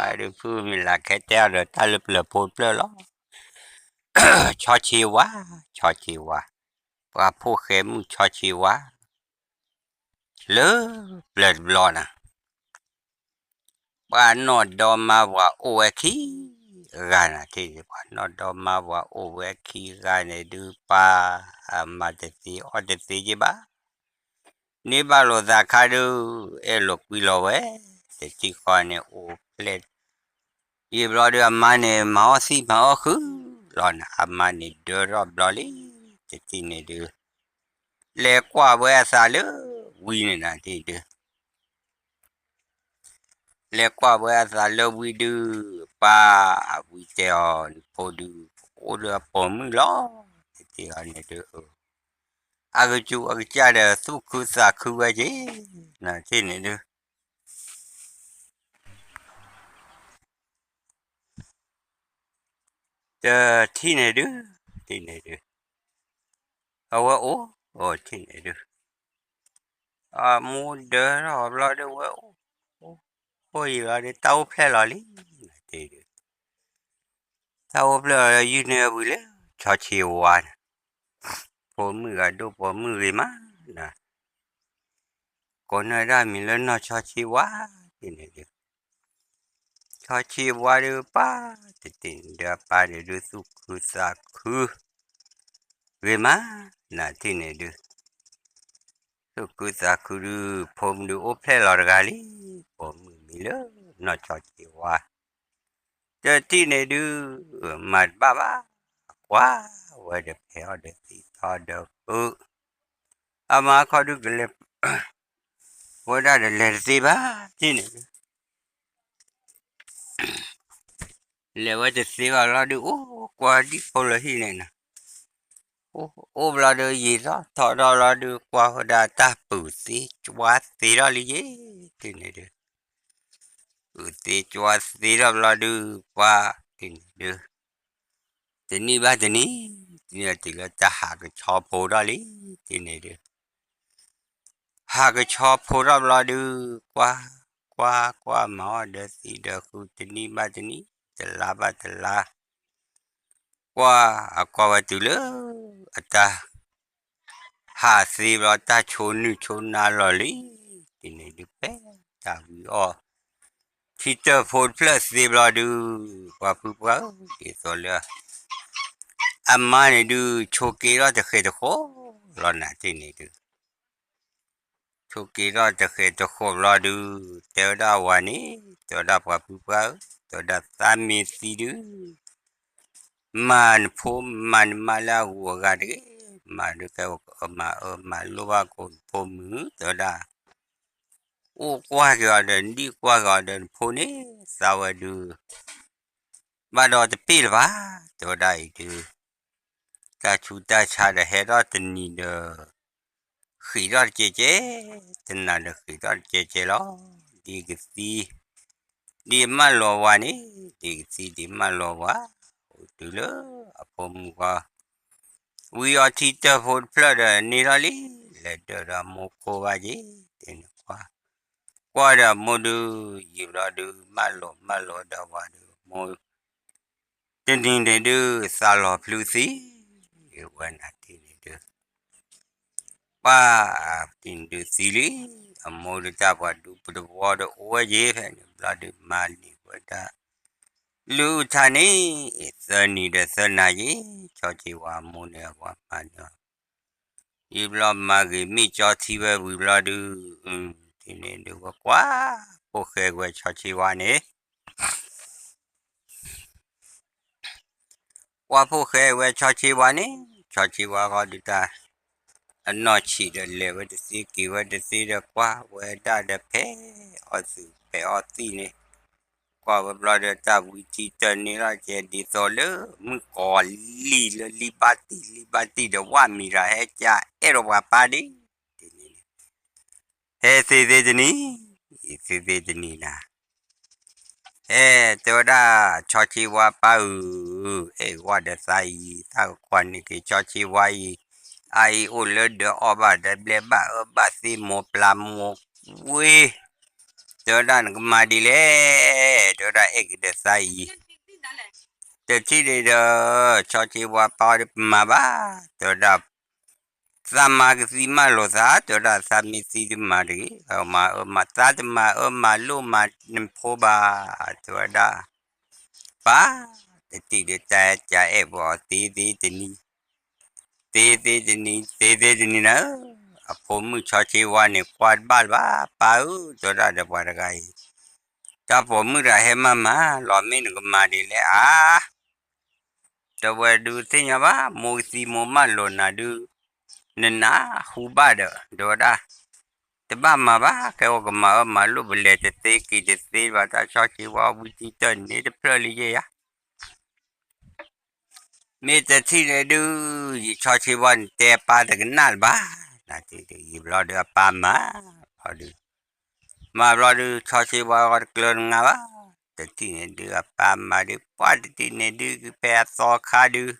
တၢ်ဒုးဖုမ့ၢ်လၢ်ခဲတဲအီၤဒီးတၢ်လၢပျၢၤဖိတဖျၢၣ်လီၤ. ဆီဆ့ဝါ, ဆီဆ့ဝါ, ပှၤဖိၣ်ဃဲမုၣ်ဆီဆ့ဝါ, လၢပျၢၤတဘျီနၤ ပှၤနီၢ်ဒီမါဝၤအိၣ်ဝဲခံဂၤနၤ, ထံၣ်န့ၣ် ပှၤနီၢ်ဒီမါဝၤအိၣ်ဝဲခံဂၤန့ၣ်ဒုး ပှၤအမၤတသ့အီၣ်တသ့က့ဘၣ်, န့ၢ်ဘၣ်လိာ်သးခါဒုး အဲၣ်လိာ်ကွံလိာ်ဝဲ, တထံၣ်ဃီန့ၣ် အိၣ်ဖျဲၣ် ယံာ်ဘျီဒုး အမါန့ၣ် မၤအီၣ်သံမၤအီၣ်ဃုာ်လီၤနၤ, အမါန့ၣ်ဒၢထီၣ်ဘျီလံ, တထံၣ်န့ၣ်ဒုး လဲၤကွၢ်ဝဲအသးလၢဝံန့ၣ်နၤ, ထံၣ်ဒုး လဲၤကွၢ်ဝဲအသးလၢဝံဒုး ပှၤအဝံတဲအီၤ နဖိဒုး အိၣ်ဒီးအပိာ်မုၣ်လီၤ, တထံၣ်အီၤန့ၣ်ဒုး အကစူၢ်အကစၢ်ဒီးသူၣ်ခုသးခုဝဲက့ၤ, နထံၣ်န့ၣ်ဒုး တထံၣ်န့ၣ်ဒုး, ထံၣ်န့ၣ်ဒုး အဝဲအိၣ်, အိၣ်ထံၣ်န့ၣ်ဒုး အမိၢ်ဒၢထီၣ်ဘျီဒုးဝဲအိၣ်, အိၣ်ယံာ်လီၤဒုး တၢ်အိၣ်ဖျဲၣ်လီၤလံ, နထံၣ်ဒုး တၢ်အိၣ်ဖျဲၣ်လီၤလၢယုၢ်န့ၢ်ဝံၤလၢ ဆီဆ့ဝါန့ၣ်, ဖိမုၣ်ဂၤဒိၣ်ပိာ်မုၣ်ဂ့ၤမးနၤ, ကိးနၢ်ဒၣ်မံၤလၢနီၢ်ဆီဆ့ဝါ, ထံၣ်န့ၣ်ဒုး ဆီဆ့ဝါဒုး ပၢ်တထံၣ်န့ၣ်ဒုး အပၢ်န့ၣ်ဒုး သူၣ်ခုသးခု ဂ့ၤမး, နထံၣ်န့ၣ်ဒုး သူၣ်ခုသးခုဒုး ဖိမုၣ်ဒုးအိၣ်ဖျဲၣ်လီၤတဂၤလံ, ပိာ်မုၣ်မံၤလၢနီၢ်ဆီဆ့ဝါ, တထံၣ်န့ၣ်ဒုး မၤတဘၣ်ဘၣ်, ကွၢ်ဝဲဒီးဖဲးအီၣ်ဒီးသံထီၣ်ဒီးပုၢ်, အမါခီဒုးကလဲၤ ဝဲဒၣ်ဒီးလဲၤတသ့ဘၣ်, ထံၣ်န့ၣ်ဒုး လဲၤဝဲတသ့ဘၣ်ဘျီဒုး အိၣ်ကွၢ်ဒံဖိလၢဟံၣ်န့ၣ်နၤ, အိၣ်ဘျီဒုး ယံာ်ထီၣ်ထီထီၣ်ဘျီဒုး ကွၢ်ဝဲဒၣ်တၢ်ပုၢ်သ့ကွၢ်သ့ထီၣ်လံယ့ၣ်, ထံၣ်န့ၣ်ဒုး ပုၢ်သ့ကွၢ်သ့ထီၣ်ဘျီဒုး ကွၢ် ထံၣ်န့ၣ်ဒုး တနံၣ်ဘၣ်တနံၣ် တနံၣ်အတုၤလၢတၢ်ဟးကဆီဖိထီၣ်လံ, ထံၣ်န့ၣ်ဒုး ဟးကဆီဖိထီၣ်ဘျီဒုး ကွၢ် ကွၢ် ကွၢ် မၤအီၣ်ဒီးသံဒီးဃုာ် တနံၣ်ဘၣ်တနံၣ် တလါဘၣ်တလါ, ကွၢ် အကွၢ်ဝဲတုၤလၢ အတၢ် ဟးသ့ဘျီ တၢ်ဆိနုာ်ဆိနၤလီၤလံ, ထံၣ်န့ၣ်ဒုး ဖဲတၢ်ဝံအီၣ် ထံတၢၢ်ဖိတဖျၢၣ်သ့ဘျီဒုး ပှၤဖုပှၢ်ဧၢ ဒ်သိးလၢ အမါန့ၣ်ဒုး ဆိးက့ထီၣ်တဃဲၤတဃီလီၤနၤ ထံၣ်န့ၣ်ဒုး ဆိးက့ထီၣ်တဃဲၤတဃီဘျီဒုး တဲဝဲဒၣ်ဝၤန့ၣ် တဲဝဲဒၣ်ပှၤဖုပှၢ်ဧၢ တဲဝဲဒၣ်သးမ့ၢ်သံဒုး မၤနဖိမၤနမါလၢအဂုၤအဂၤတဂ့ၤ, မၤဒုးကဲ မၤအၢမၤလိဘၣ်ကိးနဖိမုၣ် တဲဝဲဒၣ် အိၣ်ကွၢ်က့ၤအီၤဒီး ဒံၣ်ကွၢ်က့ၤအီၤဒီးနဖိန့ၣ် သးဝဲဒုး ဘၣ်ဒီးတပ့ၢ်လၢၤဘၣ်, တဲဝဲဒၣ်အံၤဒုး တၢ်ဆူးတၢ်ဆါဒီးဟဲထီၣ်တနံၤဒီး ဃံးထီၣ်တကဲကဲ, တနၤဒီးဃံးထီၣ်တကဲကဲလီၤ, ဒ်ကသံ ဒ်အမၢလီၤဝၤန့ၣ် ဒ်ကသံဒ်မၢလီၤဝၤ, အိၣ်တုၤလၢအဖိမုၣ်ဃီ ဝံအီထံတၢၢ်ဖိတဖျၢၣ်ဒီးန့ၢ်ထီၣ်လံ, လဲၤဒၢးဒီးမိၢ်ခိဘၣ်က့ၤ, တဲန့ၣ်ကွၢ်, ကွၢ်ဒီးမိၢ်ဒုး ယံာ်ဘျီဒုး မၢလီၤမၢလီၤဒီးဝၤဒုး မိၢ် တနံၤန့ၣ်ဒုး သးလီၤဖျုးသံ ဝဲနၤတထံၣ်န့ၣ်ဒုး ပှၤတထံၣ်န့ၣ်ဒုးသံလံ, အမိၢ်ဒုးတၢ်ပှၤဒူပတဝီဒီးအိၣ်ဝဲယ့ၤဖဲန့ၣ် ဘျီဒုးမၤန့ၢ်ဝဲဒၣ် လုၢ်အုၣ်ထါန့ၣ် သၢနံၤဒီးသၢနၤယ့ၤ, ဆီဆ့ဝါအမိၢ်န့ၣ် အဝၤမၤန့ၢ် ယံာ်ဘျီမၤဂ့ၤမ့ၢ်ကၠီထံဝဲဝံၤဘျီဒုး, တထံၣ်န့ၣ်ဒုးဝဲကွၢ် ဖိၣ်ဃဲဝဲဆီဆ့ဝါန့ၣ် ကွၢ်ဖိၣ်ဃဲဝဲဆီဆ့ဝါန့ၣ်, ဆီဆ့ဝါဃီဒုးတၢ် အနီၢ်ဆံးဒီးလဲၤဝဲတသ့က့ၤဝဲတသ့ဒီးကွၢ်ဝဲဒၣ်ဒီးဖဲးအီၣ်သုးဖဲးအီၣ်သံၣ်န့ၣ်, ကွၢ်ဝဲဘျီဒီးတၢ်ဝံထံတၢၢ်န့ၣ်လီၤကဲဒ်သိးလၢမုၣ်ကီၤလံၢ်လၢလံၢ်ဘၣ်တံၢ်လံၢ်ဘၣ်တံၢ်ဒီးဝၣ်မံၤရၤဟဲကအဲၣ်ဒိးပှၤပၢ်ဒ် တထံၣ်န့ၣ် ဟဲသ့သ့တနံၤ, သ့သ့တနံၤနၤ, ဟဲတဲဝဲဒၣ် ဆီဆ့ဝါပၢ်ဧၢ, အဲၣ်ဝဲဒီးသးအံၤ သးကကွၢ်န့ၢ်က့ၤဆီဆ့ဝါအံၤ, အအံၤအိၣ်လၢဒီးအီၣ်ဘၣ်ဒီးဘျဲၣ်ဘၣ်အၢဘၣ်သ့မိၢ်ပျၢ်မိၢ်ဝ့ တဲဝဲဒၣ်နကမၤဒ်လဲၣ်, တဲဝဲဒၣ်အဲၣ်က့ၤဒီးသးအံၤ, တထံၣ်န့ၣ်ဒီး ဆီဆ့ဝါပၢ်အီၤဒီးပမၤဘၣ်, တဲဝဲဒၣ် သးမၤကသံမၤလိာ်သး, တဲဝဲဒၣ်သးမ့ၢ်သံတမၤတဂ့ၤ, မၤအၢမၤသးတမၤအၢမၤလိၣ်မၤနဖိဘၣ်, တဲဝဲဒၣ် ပၢ်, တထံၣ်ဒီးတၢ်ကအဲၣ်ပှၤအီၤသ့သ့တနံၤ, သ့သ့တနံၤ သ့သ့တနံၤနၤ, အဖိမုၣ်ဆီဆ့ဝါန့ၣ် ကွၢ်တဘၣ်လၢၤဘၣ်, ပၢ်ဧၢ, တဲဝဲဒၣ်ဒီးပှၤတဂၤအံၤ, တၢ်ပိာ်မုၣ်တဂၤဟဲမၤမၤလီၤ မ့ၢ်နကမၤဒ်လဲၣ်ဧါ တဲဝဲဒုးသ့ၣ်ညါဘၣ်, မိၢ်ကသံမိၢ်မၢလိာ်နၤဒုး, နနၢ်ဟူဘၣ်ဒီး တဲဝဲဒၣ်, တဘၣ်မၤဘၣ်, ကဲဝဲကမၤအၢမၤလိၣ်ပလဲၤတသ့က့ၤတသ့ဘၣ်, တၢ်ဆီဆ့ဝါဝံထံတၢၢ်န့ၣ်တဖျၢၣ်လံယဲၢ်ယါ, မ့ၢ်တထံၣ်န့ၣ်ဒုး, ယဆီဆ့ဝါန့ၣ်တဲပၢ်တကနၣ်လၢၤဘၣ်, နတယံာ်ဘျီဒီးအပၢ်မၤ, ဘျီဒုး, မၤဘျီဒုး ဆီဆ့ဝါဂီၢ်တကျၢၤတငါဘၣ်, တထံၣ်န့ၣ်ဒုးအပၢ်မၤဒုး ပှၢ်တထံၣ်န့ၣ်ဒုး ဖဲအသီခါဒုး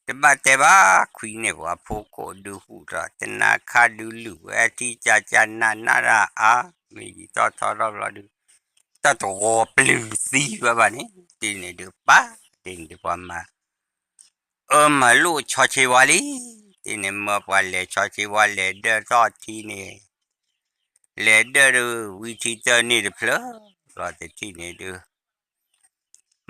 တဘၣ်တဲဘၣ်ခွံန့ၣ် ပှၤဖိကိးဒုးဟူးထီၣ် တနၤခါဒုးလုၢ်ဝဲအထံကၢ်ကၢ်နးနးဒၣ်အါ, မ့ၢ်ယံာ်ထီၣ်ထီထီၣ်ဘျီဒုး တၢ်တဂီၤပျုၤသံဘၣ်ဘၣ်န့ၣ် တထံၣ်န့ၣ်ဒုးပၢ်, တထံၣ်န့ၣ်ဒုးပှၤမၤ အၢမၤလိၣ်ဆီဆ့ဝါလံ, တထံၣ်န့ၣ်မၢပှၤလဲၤဆီဆ့ဝါလဲၤဒၢၣ်ထီၣ်ထံန့ၣ်, လဲၤဒၢၣ်ဒုး ဝံထံတၢၢ်န့ၣ်တဖျၢၣ်, ဘျီတထံၣ်န့ၣ်ဒုး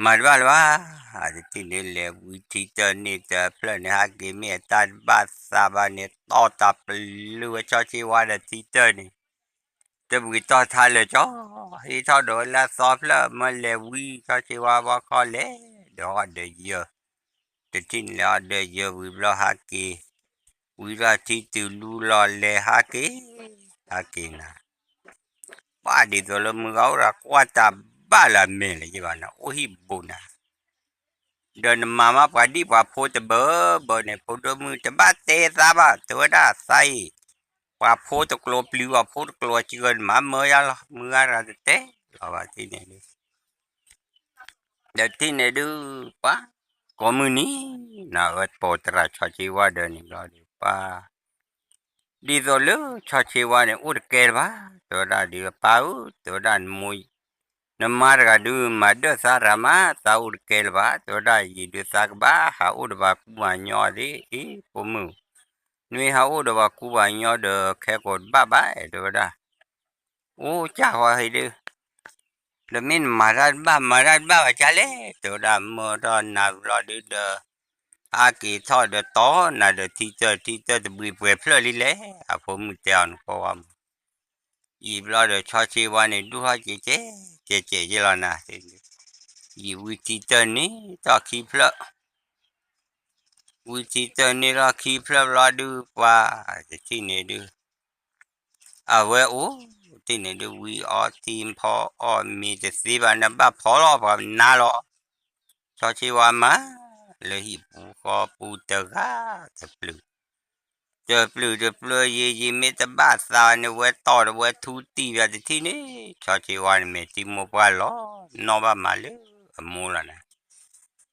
မၤတဘၣ်လၢၤဘၣ်, တထံၣ်န့ၣ်လဲၤဝံထံတၢၢ်န့ၣ်တဖျၢၣ်န့ၣ် ဟးက့ၤမ့ၢ်အတၢ်တဘၣ်သးဘၣ်န့ၣ် တီၢ်တၢ်ပျုၤဝဲဆီဆ့ဝါဒီးထံတၢၢ်န့ၣ်, တဘှံးတီၢ်ထါလၢာ်ကၠီ, ဟံးထီၣ်ဒီးဝဲလၢအသီဖျၢၣ် မၢလဲၤဝံဆီဆ့ဝါဘီခီလဲၣ်, ဒီးအီၤဒီးယၢၤ, တထံၣ်န့ၣ်လဲၤအီၤဒီးယၢၤဝံၤဘျီဟးက့ၤ, ဝံထီၣ်ထံတုၤလူလီၤလဲၤဟးက့ၤ, ဟးက့ၤနၤ ပှၤဒ်သိးလၢမုၢ်ဂၤအိၣ်ဒီးကွၢ်တၢ်ဘၣ်လၢအမဲာ်လၢၤယဘၣ်နၤ အိၣ်ဟံၣ်ဘူးနၤ, ဒီးနမၤမးပှၤဒံၣ်ပှၤဖိတဘၢဘၢန့ၣ် ဖိဒိၣ်မုၣ်တဘၣ်တဲသးဘၣ် တဲဝဲဒၣ်သးအံၤ, ပှၤဖိတကျိၤပျုၤပှၤဖိတကျိၤစှၤနမၤမၢယါလီၤ မုၢ်ဂၤတဂၤတတဲလီၤဘၣ်တထံၣ်န့ၣ်ဒုး ဒီးတထံၣ်န့ၣ်ဒုး ပှၤ ကိးမုၢ်နံၤ နအၢပိာ်တရၣ်ဆီဆ့ဝါဒီးန့ၣ်ဘျီဒုး ပှၤ ဒ်သိးလၢဆီဆ့ဝါန့ၣ် အိၣ်တကဲလၢၤဘၣ်, တဲဝဲဒၣ်ဒုးပၢ်ဧၢ, တဲဝဲဒၣ် နမါတဂၤဒုး မၤဒၢၣ်သးရၤမး သးအိၣ်တကဲလၢၤဘၣ်, တဲဝဲဒၣ်ယံာ်ဒုးသးကဘၣ်ဟးအိၣ်ဒီးပှၤကူပှၤညီအီၤသ့ အ့ ဖိမုၣ်, နမ့ၢ်ဟးအိၣ်ဒီးပှၤကူပှၤညီဒီး ခဲကိာ်တဘၣ်ဘၣ် တဲဝဲဒၣ် အိၣ်ကၢ်ဃီဟ့ဒုး ဒီးမ့ၢ်နမၤတၢ်တဘၣ်မၤတၢ်တဘၣ်ဘၣ်ကၢ်လဲၣ်, တဲဝဲဒၣ်မၢထီၣ်နၤဘျီဒုးဒီး ဟးက့ၤထီၣ်ဒီးတီၢ်နၤဒီးထံတၢၢ် ထံတၢၢ်တဘှံးပှဲၤဖျၢၣ်လံလဲၣ်, အဖိမုၣ်တဲအီၤနကွၢ်ဝဲမး, ယံာ်ဘျီဒီးဆီဆ့ဝါန့ၣ် ဒိၣ်ထီၣ်ကဲးကဲးကဲးကဲးယဲလီၤနၤ, ယံာ်ဝံထံတၢၢ်န့ၣ်ထီၣ်ခံဖျၢၣ် ဝံထံတၢၢ်န့ၣ်ထီၣ်ခံဖျၢၣ်ဘျီဒုးပှၤ တထံၣ်န့ၣ်ဒုး အဝဲအိၣ်တထံၣ်န့ၣ်ဒုး ဝံအီထံဖီအီၣ်မ့ၤတသ့ဘၣ် နဘၣ်ဖီလီၤပှၤနါလီၤ, ဆီဆ့ဝါမး လၢဟံၣ်ပူၤဃီပူၤတဂၤတပျုၤ တပျုၤတပျုၤယံာ်ယံာ် မ့ၢ်တဘၣ်သးန့ၣ် ဝဲတီၢ်ဒီးဝဲထူတံၢ်ဘၣ်တထံၣ်န့ၣ်, ဆီဆ့ဝါန့ၣ်မ့ၢ်ထံမိၢ်ပှၢ်လီၤ, နီၢ်ဘၣ်မးလၢအမိၢ်လီၤနၤ,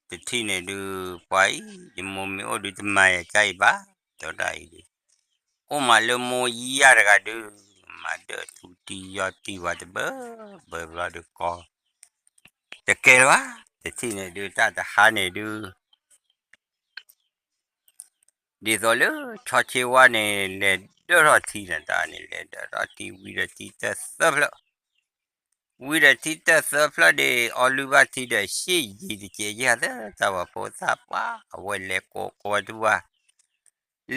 တထံၣ်န့ၣ်ဒုး ပှၤအံၤ ယမိၢ်မ့ၢ်အိၣ်ဒုးတမၤယၤကါအံၤဘၣ်, တဲဝဲဒၣ်အံၤဒုး အိၣ်မးလၢမိၢ်ယၤတဂၤဒုး မၤဒၢၣ်ထူတံၢ်ယီၢ်တံၢ်ဝဲတဘၢဘၢဘျီဒုးကီ တကဲလၢၤဘၣ်, တထံၣ်န့ၣ်ဒုး တၢ်တဟါန့ၣ်ဒုး ဒ်သိးလၢဆီဆ့ဝါန့ၣ် လဲၤဒၢၣ်ထီၣ်ထံနတၢ်န့ၣ် လဲၤဒၢၣ်ထီၣ်ထံဝံဒီးထံတၢၢ်သၢဖျၢၣ်, ဝံဒီးထံတၢၢ်သၢဖျၢၣ်ဒီး အီလုၢ်ဘၣ်ထံဒီး ရှ့ၣ်ယံၤတကဲးယဲၢ်သၢ တၢ်ဝဲဖိသၣ်ပှၢ် အဝဲလဲၤကိးကိးဝဲတဝါ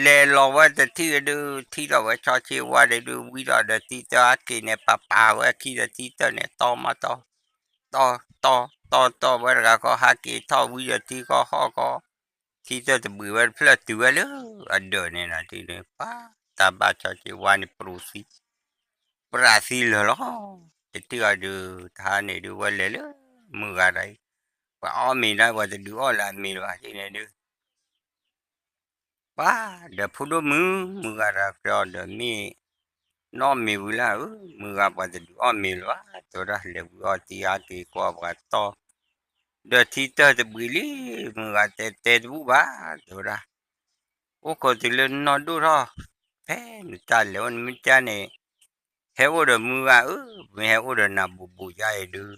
လဲၤလီၤဝဲတထံၣ်ဒုး ထံၣ်ထီၣ်ဝဲဆီဆ့ဝါဒီးဒုး ဝံထီၣ်ဒီးထံတၢၢ်ဟးက့ၤန့ၣ် ပာ်ပာ်ဝဲအခံဒီးထံတၢၢ်န့ၣ် တီမးတီ တီတီတီတီဝဲတဂၤဃီ ဟးက့ၤထီၣ်ဝံဒီးထံဃီဟီၣ်ဃီ ထံတၢၢ်တဘှံးဝဲတဖျၢၣ်တုၤဝဲလၢအဒၢးန့ၣ်နၤ ထံၣ်န့ၣ် ပှၤတၢ်ဘၣ်ဆီဆ့ဝါန့ၣ် ပရူၤသံ ပရၣ်သံလၢာ်လီၤ. တထံၣ်အီၤဒုး တဟါန့ၣ်ဒုး ဝဲလဲၤလၢမုၢ်ဂၤတဂၤအံၤ ပှၤအီၣ်မ့ၤဒၣ် ပှၤတဒုးအီၣ်လၢအမ့ၤလၢၤဘၣ် ထံၣ်န့ၣ်ဒုး ပှၤဒီးဖိဒိၣ်မုၣ် မုၢ်ဂၤတဂၤကြၢးအီၤဒီးမ့ၢ် နီၢ်မ့ၤဝံၤလၢ မုၢ်ဂၤပှၤတဒုးအီၣ်မ့ၤလၢၤဘၣ် တဲဝဲဒၣ် လဲၤဝံၤအီၣ်တံၢ်ဟးက့ၤကွၢ်ပှၤတီ ဒီးထံတၢၢ်တဘှံးလံ မုၢ်ဂၤတဲတဲတဘူၣ်ဘၣ် တဲဝဲဒၣ် အိၣ်ခိးတုၤလၢနီၢ်ဒိၣ်ထီၣ် ဖဲနတၢ်လဲၤအိၣ်နမ့ၢ်တၢ်န့ၣ် ဟဲအိၣ်ဒီးမုၢ်ဂၤဧၢ, မ့ၢ်ဟဲအိၣ်ဒီးနၤဘူးဘူးယါအံၤဒုး,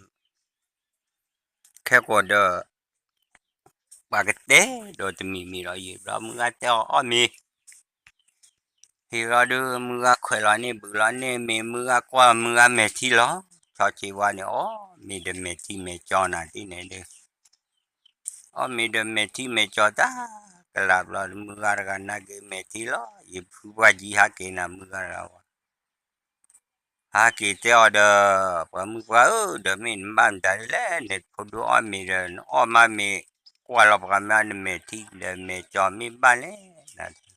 ခဲကိာ်ဒီး ပှၤကတဲဒီးတမံၤမံၤလီၤ. ယံာ်ဘျီမုၢ်ဂၤတဲအီၤအီၣ်မ့ၤ, ဟံးလီၤဒုး မုၢ်ဂၤခွဲးလီၤန့ၣ် ဘုးလီၤန့ၣ် မ့ၢ်မုၢ်ဂၤကွၢ်မုၢ်ဂၤမဲာ်ထံလီၤ. ဆီဆ့ဝါန့ၣ် အီၣ်မ့ၤဒီးမဲာ်ထံမဲာ်ကၠီနၤဒ်န့ၣ်ဒုး, အီၣ်မ့ၤဒီးမဲာ်ထံမဲာ်ကၠီတၢ်ကလာ်ဘျီ မုၢ်ဂၤတဂၤနာ်က့ၤမဲာ်ထံလီၤ. ယဖုပှၢ်ကံဟးက့ၤနၤ မုၢ်ဂၤတဂၤဝဲ ဟးက့ၤတဲအီၤဒီး ပှၤမုၢ်ပှၢ်ဧၢ, ဒီးမ့ၢ်နဘၣ်မတၤဒ်လဲၣ်, နဖိဒိၣ်အီၣ်မ့ၤဒီး နအီၣ်မးမ့ၤ ကွၢ်လီၤပှၤမ့ၢ်နမဲာ်ထံဒီးမဲာ်ကၠီ မ့ၢ်ဘၣ်လဲၣ်.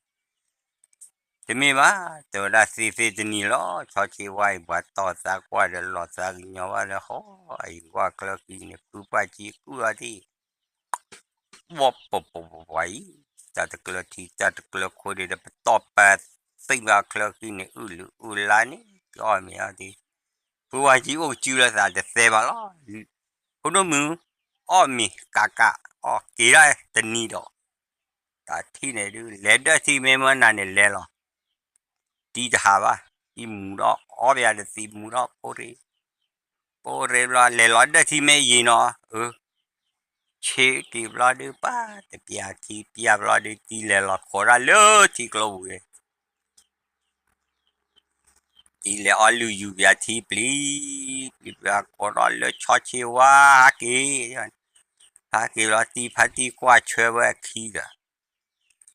တမ့ၢ်ဘၣ်, တဲဝဲဒၣ်သ့သ့တနံၤလီၤ. ဆီဆ့ဝါအံၤ ပှၤတီၢ်သးကွၢ်ဒီးလီၤသးကညီၤဘၣ်ဒီး ဟီအံၤကွၢ်ချၢဃံန့ၣ် ဖုပှၢ်ကံကုၢ်အီၤဒံး ဘီၣ်ပပပပှၤအံၤ, တၢ်တကျၢၤထံ တၢ်တကျၢၤခိဒံးဒီး ပတီၢ်ပာ်သံဘၣ်ချၢဃံန့ၣ် အုၣ်လုၣ်အုၣ်လါန့ၣ် ကအီၣ်မ့ၤအီၤဒံး, ဖုပှၢ်ကံအိၣ်ကစုလၢသးတသဲဘၣ်လီၤ. ဖိဒိၣ်မုၣ် အီၣ်မ့ၤကးကး အီၣ်က့ၤဒၣ်တနံၤဒီး တၢ်ထံၣ်န့ၣ်ဒုး လဲၤဒၢၣ်ထံမ့ၢ်မၢနၤန့ၣ်လဲၤလီၤ, တံၤတဟးဘၣ်, တံၤမူၤဒီး အီၣ်ပယၤတသံမူၤဒီး ဖိရ့ ဖိရ့ဘျီ လဲၤလီၤဒၢၣ်ထံမ့ၢ်ယံၤနီၤ, အၢ ဆ့က့ၤဘျီဒုး ပၢ်တပျၢ်ထံပျၢ်ဘျီဒုး တံၤလဲၤလီၤခိးဒၣ်လၢထံကျိပူၤန့ၣ် တံၤလဲၤအီၣ်လုၢ်ယူၤပၠးထံပျံၤ, ပျံၤပၠးကိးထီၣ်လၢဆီဆ့ဝါဟးက့ၤ, ဟးက့ၤလီၤတံၤ ဖါတံၢ်ကွၢ်ဆွဲဝဲအခံဒီး,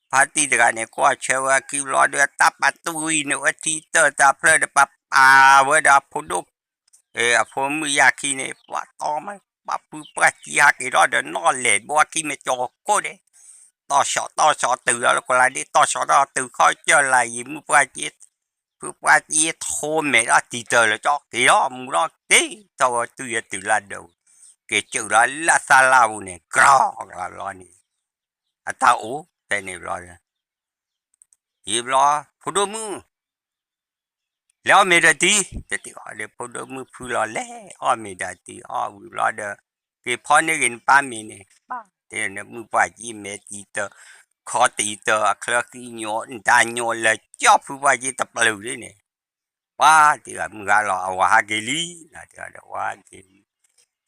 ဖါတံၢ်တဂၤန့ၣ် ကွၢ်ဆွဲဝဲအခံဘျီဒီး တၢ်ပာ်တူၢ်အံၤန့ၣ် ဝဲထံတၢၢ်တၢ်ဖျၢၣ်ဒီး ပာ်ပာ်ဝဲဒီးအဖိဒိၣ် အဖိမုၣ်ယၢ်ခံန့ၣ် ပှၤတီမး ပှၤဖုပှၢ်ကံဟးက့ၤထီၣ်ဒီးနီၣ်လဲၢ်ဘီခံမ့ၢ်ကၠီၤခိၣ်ဒဲး, တီၢ်ဆီးတီၢ်ဆီးတုၤလီၤလၢကလါဒ့ တီၢ်ဆီးတီၢ်တုၤခီကၢၢ်လၢ်ယံၤ မုၢ်ပှၢ်ကံ ဖုပှၢ်ကံထိမဲာ်ဒီးတံၤတၢၢ်လၢကၠီက့ၤလီၤ မူၤဒီးက့ၤထီၣ်ဝဲတုၤယတုၤလၢဒၢးပူၤ, က့ၤစၢးလီၤလၢသၣ်လၣ်ပူၤန့ၣ် ကြီကလီၤဘျီန့ၣ်, အတၢ်အိၣ်ဖဲန့ၣ်ဘျီဒီး ယံာ်ဘျီ ဖိဒိၣ်မုၣ် လဲၤအီၣ်မ့ၤဒီးတံၤ, တထံၣ်ဃီဒီး ဖိဒိၣ်မုၣ်ဖုလီၤလဲၤအီၣ်မ့ၤဒီးတံၤ အီၣ်ဝံၤဘျီဒီး က့ၤဖီန့ၢ်က့ၤနပၢ်မ့ၤန့ၣ် ပၢ်တဲနမုၢ်ပှၢ်ကံမဲာ်တံၤတၢၢ် ခီတံၤတၢၢ် အချၢဃံညိး နတၢ်ညိးလၢကၠီဖုပှၢ်ကံတပျုာ်ဒ်န့ၣ်, ပှၤတံၤဂၤမုၢ်ဂၤလီၤ အဝၤဟးက့ၤလံ နတံၤဂၤဒီးဝၤဟးက့ၤလံ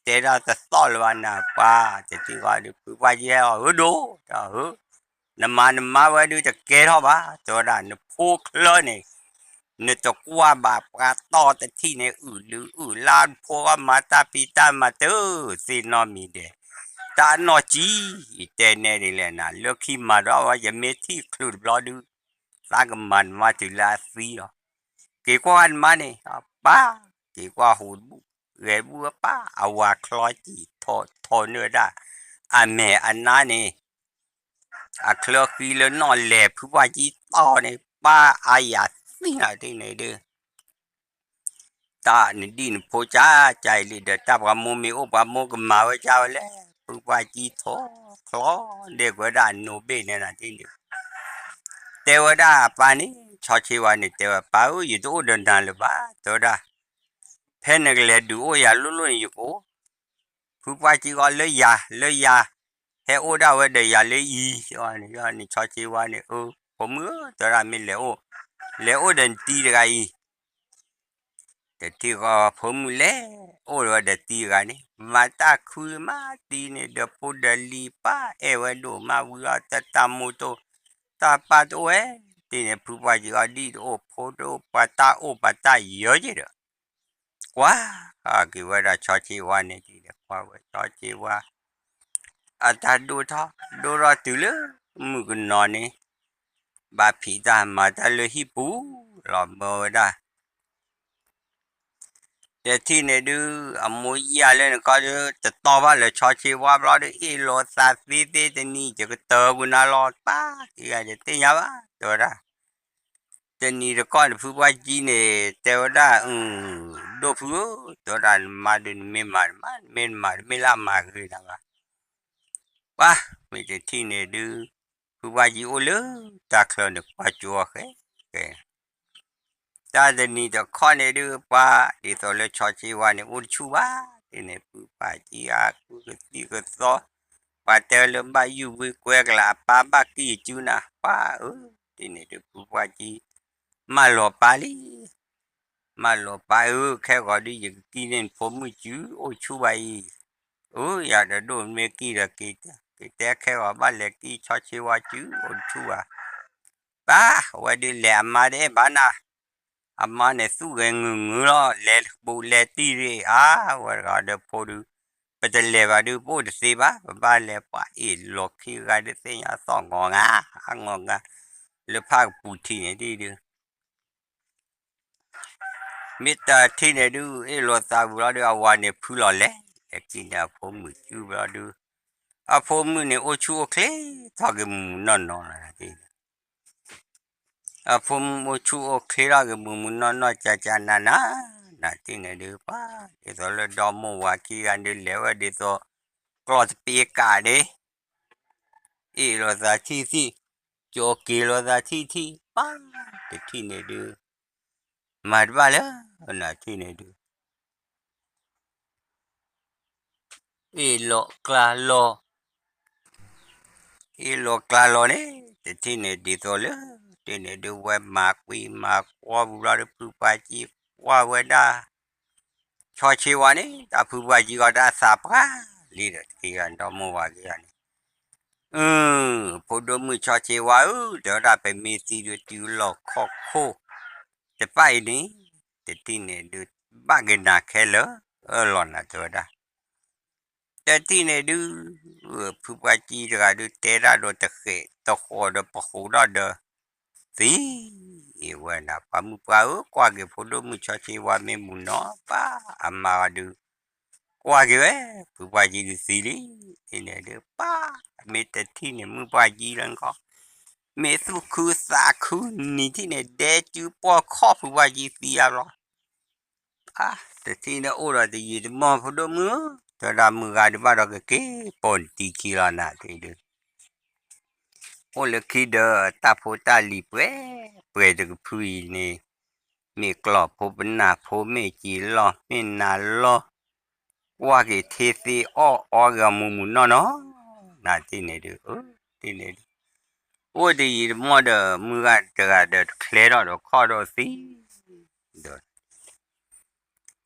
တဲဒၣ်တသီၣ်လၢၤဘၣ်နၤ ပှၤတထံၣ်ဃီဒီး ဖုပှၢ်ကံဟဲအီၤဧၢဒိၣ် တၢ်ဧၢ နမၤနမါဝဲဒုးတကဲထီၣ်ဘၣ် တဲဝဲဒၣ် နဖိချၢန့ၣ် နတကွၢ်ဘၣ်ပှၤတီၢ်တထံၣ်န့ၣ် အုၣ်လုၢ်အုၣ်လါ နဖိဂီၢ်မၤတၢ်ဖံးတၢ်မၤတၢ် သ့ၣ်နီၣ်မံၤဒဲး တၢ်နီၢ်ကံ ယတဲနဲဒ်လဲၣ်နၤ လၢခံမၤဒီးဝဲ ယမ့ၢ်ထံၣ်ချုးတဘျီဒုး သးကမၤနမါတုၤလၢအသံလီၤ က့ၤကွၢ်နမါန့ၣ် ပၢ် က့ၤကွၢ်ဟူးတဘူၣ် ဂဲၤဘူၣ်ပၢ် အဝၤချီကံ ထိးနုာ်ဝဲဒၣ် အမဲာ်အနါန့ၣ် အချၢဃံလၢနီၣ်လဲၢ်ဖုပှၢ်ကံတီၢ်န့ၣ် ပၢ်အါယၤသံနၤဒ်န့ၣ်ဒုး တၢ်နဒံၣ်နဖိကၢ်ကၢ်အံၤလံဒီး တၢ်ပှၤမိၢ်မ့ၢ်အိၣ် ပှၤမိၢ်ကမၤဝဲကၢ်ဝဲလဲၣ် ဖုပှၢ်ကံထိးချီဒဲးကွဲးဒၣ်အနိဘ့ၣ်န့ၣ်နၤဒ်န့ၣ် တဲဝဲဒၣ်အပၢ်န့ၣ် ဆီဆ့ဝါန့ၣ် တဲဝဲ ပၢ်ဧၢ ယတအိၣ်ဒီးနၤလၢၤဘၣ် တဲဝဲဒၣ် ဖဲနကလဲၤဒုးအိၣ်ယၤလိၣ်လိၣ်န့ၣ် ယကအိၣ် ဖုပှၢ်ကံဂီၢ်လၢယၤ လၢယၤ ဟဲအိၣ်ဒၣ်ဝဲဒီးယၤလၢအံၤ န့ၣ်ဆီဆ့ဝါန့ၣ် အၢ ဖိမုၣ်ဧၢ တဲဝဲဒၣ်မ့ၢ်လဲၤအိၣ် လဲၤအိၣ်ဒီးနတံၤတဂၤအံၤ တထံၣ်ဃီဖိမုၣ်လဲၤအိၣ်ဒီးတံၤတဂၤန့ၣ် မၤတၢ်ခုမးတံၤန့ၣ် ဒီးဖိဒီးလံၤပၢ်အဲၣ်ဝဲဒိၣ်မးဝံၤအီၤ တၢ်တၢ်မိၢ်တအိၣ် တၢ်ပၢ်တအိၣ်ဝဲ တံၤန့ၣ် ဖုပှၢ်ကံဂီၢ်ဒံၣ်တအိၣ် ဖိတအိၣ် ပှၤတၢ်အိၣ်ပှၤတၢ်ယၢက့ၤဒီး ကွၢ်က့ၤဝဲဒၣ်ဆီဆ့ဝါန့ၣ် တံၤဒီးကွၢ်ဝဲဆီဆ့ဝါ အတၢ်ဒိၣ်ထီၣ် ဒိၣ်ထီၣ်တုၤလၢ မုၣ်ကနီၤန့ၣ် ဘၣ်ဖံးတၢ်မၤတၢ်လၢဟံၣ်ပူၤ လီၤမၢဝဲဒၣ် တထံၣ်န့ၣ်ဒုး အမိၢ်ယၢ်လၢနခီဒီး တတီၢ်ဘၣ်လၢဆီဆ့ဝါဘျီဒီး အ့ၣ်လိာ်သးသ့သ့တနံၤ ယကတၢၢ်ကွံာ်နၤလီၤ ပၢ်ကံဂၤယတသ့ၣ်ညါဘၣ် တဲဝဲဒၣ် တနံၤတကီၢ်န့ၣ် ဖုပှၢ်ကံန့ၣ် တဲဝဲဒၣ် ဒိၣ်ဖုဧၢ တဲဝဲဒၣ် နမါဒုးနမ့ၢ်မၤနမါ နမ့ၢ်နမၤတမ့ၢ်လၢအမၤဂ့ၤနၤဘၣ် ပၢ် မ့ၢ်တထံၣ်န့ၣ်ဒုး ဖုပှၢ်ကံအိၣ်လၢတၢ်ချၢန့ၣ် ကွၢ်ကၠိအီၤဃဲဃဲ တၢ်တနံၤတခီန့ၣ်ဒုး ပှၤဒ်သိးလၢဆီဆ့ဝါန့ၣ် အိၣ်တဆူၣ်ဘၣ် ဒ်န့ၣ် ဖုပှၢ်ကံအါကူကသံၣ်ကသီ ပှၤတဲလၢဘၣ်ယုၢ်ဝံကွဲကလၤ အပၢ်ဘၣ်ကံၢ်စုနၤ ပၢ်ဧၢ ဒ်န့ၣ်ဒုး ဖုပှၢ်ကံ မၢလီၤပၢ်လံ မၤလိာ်ပၢ်ဧၢ, ခဲဂီၤဒုးယကကံၣ်န့ၢ်နဖိမုၣ်စု အိၣ်ဆူၣ်ဘၣ်အံၤ, အၢ ယၤဒီးဒိၣ်မ့ၢ်ကံၣ်ဒီးက့ၤ, က့ၤတဲခဲဂီၤဘၣ်လဲၤကံၣ်ဆီဆ့ဝါစု အိၣ်ဆူၣ်ဘၣ်, ပၢ်ဝဲဒုးလဲၤအမါတအဲၣ်ဘၣ်နၤ, အမါန့ၣ်သူၣ်ဂဲၤငုာ်ငုာ်လီၤ လဲၤဘူးလဲၤတံၢ်ရ့ၣ်အါ, ဝဲတဂၤဒီးဖိဒုး, ပတလဲၤဘၣ်ဒုး ပအိၣ်တသ့ဘၣ်, ပဘၣ်လဲၤပှၤအ့ၣ်လိာ်ခံဂၤဒုးသ့ၣ်ညါသီၣ်ငီၤငါ, အါငီၤငါ, လၢဖၣ်ကပူၤထံးန့ၣ်ဒ်ဒုး မ့ၢ်တထံၣ်န့ၣ်ဒုး အ့ၣ်လိာ်သးဝံၤလီၤဒုး အဝၤန့ၣ်ဖုလီၤလဲၣ်, လဲၤကံၣ်န့ၢ်အဖိမုၣ်စုဘျီဒုး, အဖိမုၣ်န့ၣ်အိၣ်ဆူၣ်အိၣ်ချ့, ထီၣ်က့ၤမုာ်မုာ်နီၢ်နီၢ်လီၤ, အဖိမုၣ်အိၣ်ဆူၣ်အိၣ်ချ့ထီၣ်က့ၤမုာ်မုာ်နီၢ်နီၢ် ကၠးကၠးနးနး, နထံၣ်န့ၣ်ဒုး ပၢ် ဒ်သိးလၢဒီမိၢ်ဝၤခံဂၤဒုးလဲၤဝဲဒ်သိး ကျီၢ်တပ့ၤကးဒ့ အ့ၣ်လိာ်သးထံၣ်ထံၣ်, ကၠီက့ၤလိာ်သးထံၣ်ထံၣ်, ပၢ် တထံၣ်န့ၣ်ဒုး, မၤတဘၣ်လၢ နထံၣ်န့ၣ်ဒုး, အ့ၣ်လိာ်ကျါလီၤ, အ့ၣ်လိာ်ကျါလီၤန့ၣ် တထံၣ်န့ၣ်ဒ်သိးလၢ တထံၣ်န့ၣ်ဒုး ဝဲမၤကွံာ်မၤကွီပူၤဘျီဒုး ဖုပှၢ်ကံကွၢ်ဝဲဒၣ် ဆီဆ့ဝါန့ၣ် တၢ်ဖုပှၢ်ကံဂီၤတၢ်သးပှၢ်လံဒီး တက့ၤဂၤဒီမိၢ်ဝၤက့ၤဂၤန့ၣ်, အၢ ဖိဒိၣ်မုၣ်ဆီဆ့ဝါဧၢ, တဲဝဲဒၣ် ပမ့ၢ်သံဒုးတုၤလီၢ်ခီၣ်ခိၣ်တဖၣ်အံၤန့ၣ်, တထံၣ်န့ၣ်ဒုး ဘၣ်က့ၤနၤခဲလၢာ်လီၤနၤ တဲဝဲဒၣ် တထံၣ်န့ၣ်ဒုး ဖုပှၢ်ကံတဂၤဒုးတဲတၢ်ဒီးတဃဲးတဃီၤဒီးပဃိးထီၣ်ဒီး သံဝဲဒၣ် ပှၤမုၣ်ပှၢ်ဧၢ, ကွၢ်က့ၤဖိဒိၣ်မုၣ်ဆီဆ့ဝါမ့ၢ်မုာ်နီၤ ပၢ်အမါဂၤဒုး ကွၢ်က့ၤဝဲ ဖုပှၢ်ကံဒုးသံလံ, တထံၣ်န့ၣ်ဒုး ပၢ် မ့ၢ်တထံၣ်န့ၣ် မုၣ်ပှၢ်ကံလၢနခီ မ့ၢ်သူၣ်ခုသးခုနံၤထံၣ်န့ၣ် ဒဲကၠူပှီၢ်ခီၣ်ဖုပှၢ်ကံသံယါဘျီ တထံၣ်န့ၣ်အိၣ်ဒီးတယံာ်တမီၢ်ဖိဒိၣ်မုၣ်ဧၢ, တဲဝဲဒၣ်မုၢ်ဂၤဒုးဘၣ်ဒီးကက့ၤပိာ်နတံၤခံလီၤနၤတထံၣ်ဒုး, အိၣ်လၢခံဒီးတၢ်ဖိတၢ်လံၤပှဲၤပှဲၤတကဖုအံၤန့ၣ်, မ့ၢ်ကျီၢ်ဖိပနၢ်ဖိ မ့ၢ်စံာ်လီၢ်မ့ၢ်နၤလီၢ်, ကွၢ်က့ၤထ့သ့အီၣ်အီက့ၤအီၤမုာ်မုာ်နီၢ်နီၢ်, နၤတထံၣ်န့ၣ်ဒုး, တထံၣ်န့ၣ်ဒုး အိၣ်တယံာ်တမီၢ်ဒီး မုၢ်ဂၤတဂၤဒီးတချဲထီၣ်ဒီးခီၣ်ဒီးသံ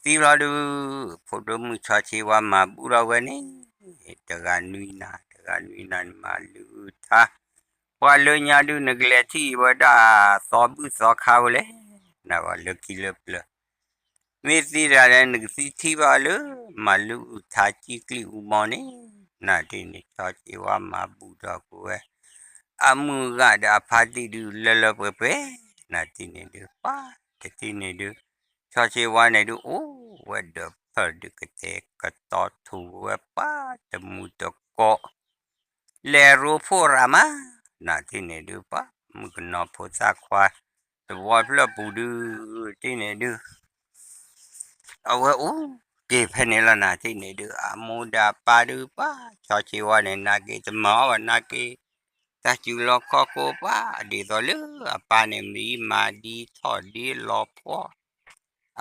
ဒီး သံလီၤဒုး, ဖိဒိၣ်မုၣ်ဆီဆ့ဝါမၤဘူၣ်ထီၣ်ဝဲန့ၣ်, တဂၤနွံနၤ တဂၤနွံနၤန့ၣ် မၤလုၢ်အုၣ်ထါ, ပှၤလၢညါဒုး နကလဲၤထံၣ်ဝဲဒၣ်သီဘူၣ်သီခါဝဲလဲၣ်, နဝဲလၢခံလၢပျၢၤ, မ့ၢ်သံတဂၤလဲၣ် နကသံထံၣ်ဘၣ်လၢ မၤလုၢ်အုၣ်ထါစံၣ်ကျံၣ်အူမီၢ်န့ၣ်, နၤတထံၣ်န့ၣ် ဆီဆ့ဝါမၤဘူၣ်ထီၣ်ကွံာ်ဝဲ အမုၢ်ဂၤဒီးအဖါတံၢ်ဒုးလၢလၢပှဲၤပှဲၤ, နၤတထံၣ်န့ၣ်ဒုး ပၢ် တထံၣ်န့ၣ်ဒုး, ဆီဆ့ဝါန့ၣ်ဒုး အိၣ်ဝဲဒီးဖၢၣ်ဒုးကတဲာ်ကတီၤထူၣ်ဝဲပၢ်တမူတကိး, လဲၤရိဖှိၣ်ရၤမး, နၤတထံၣ်န့ၣ်ဒုး ပှၤမုၣ်ကနီၤဖိသၣ်ခွါ တဝီဖျၢၣ်ပူၤဒုး, တထံၣ်န့ၣ်ဒုး အဝဲအိၣ်က့ၤဖဲန့ၣ်လီၤ နၤတထံၣ်န့ၣ်ဒုး အမိၢ်ဒီးအပၢ်ဒုး ပှၤဆီဆ့ဝါန့ၣ် နာ်က့ၤတမၤအီၣ်ဘၣ် နာ်က့ၤ တၢ်စုလီၢ်ခီၣ်ခိၣ်ပှၤ ဒ်သိးလၢအပၢ်န့ၣ် မံမၤဒ်ထီၣ်ဒ်လီၤဖှီၣ်,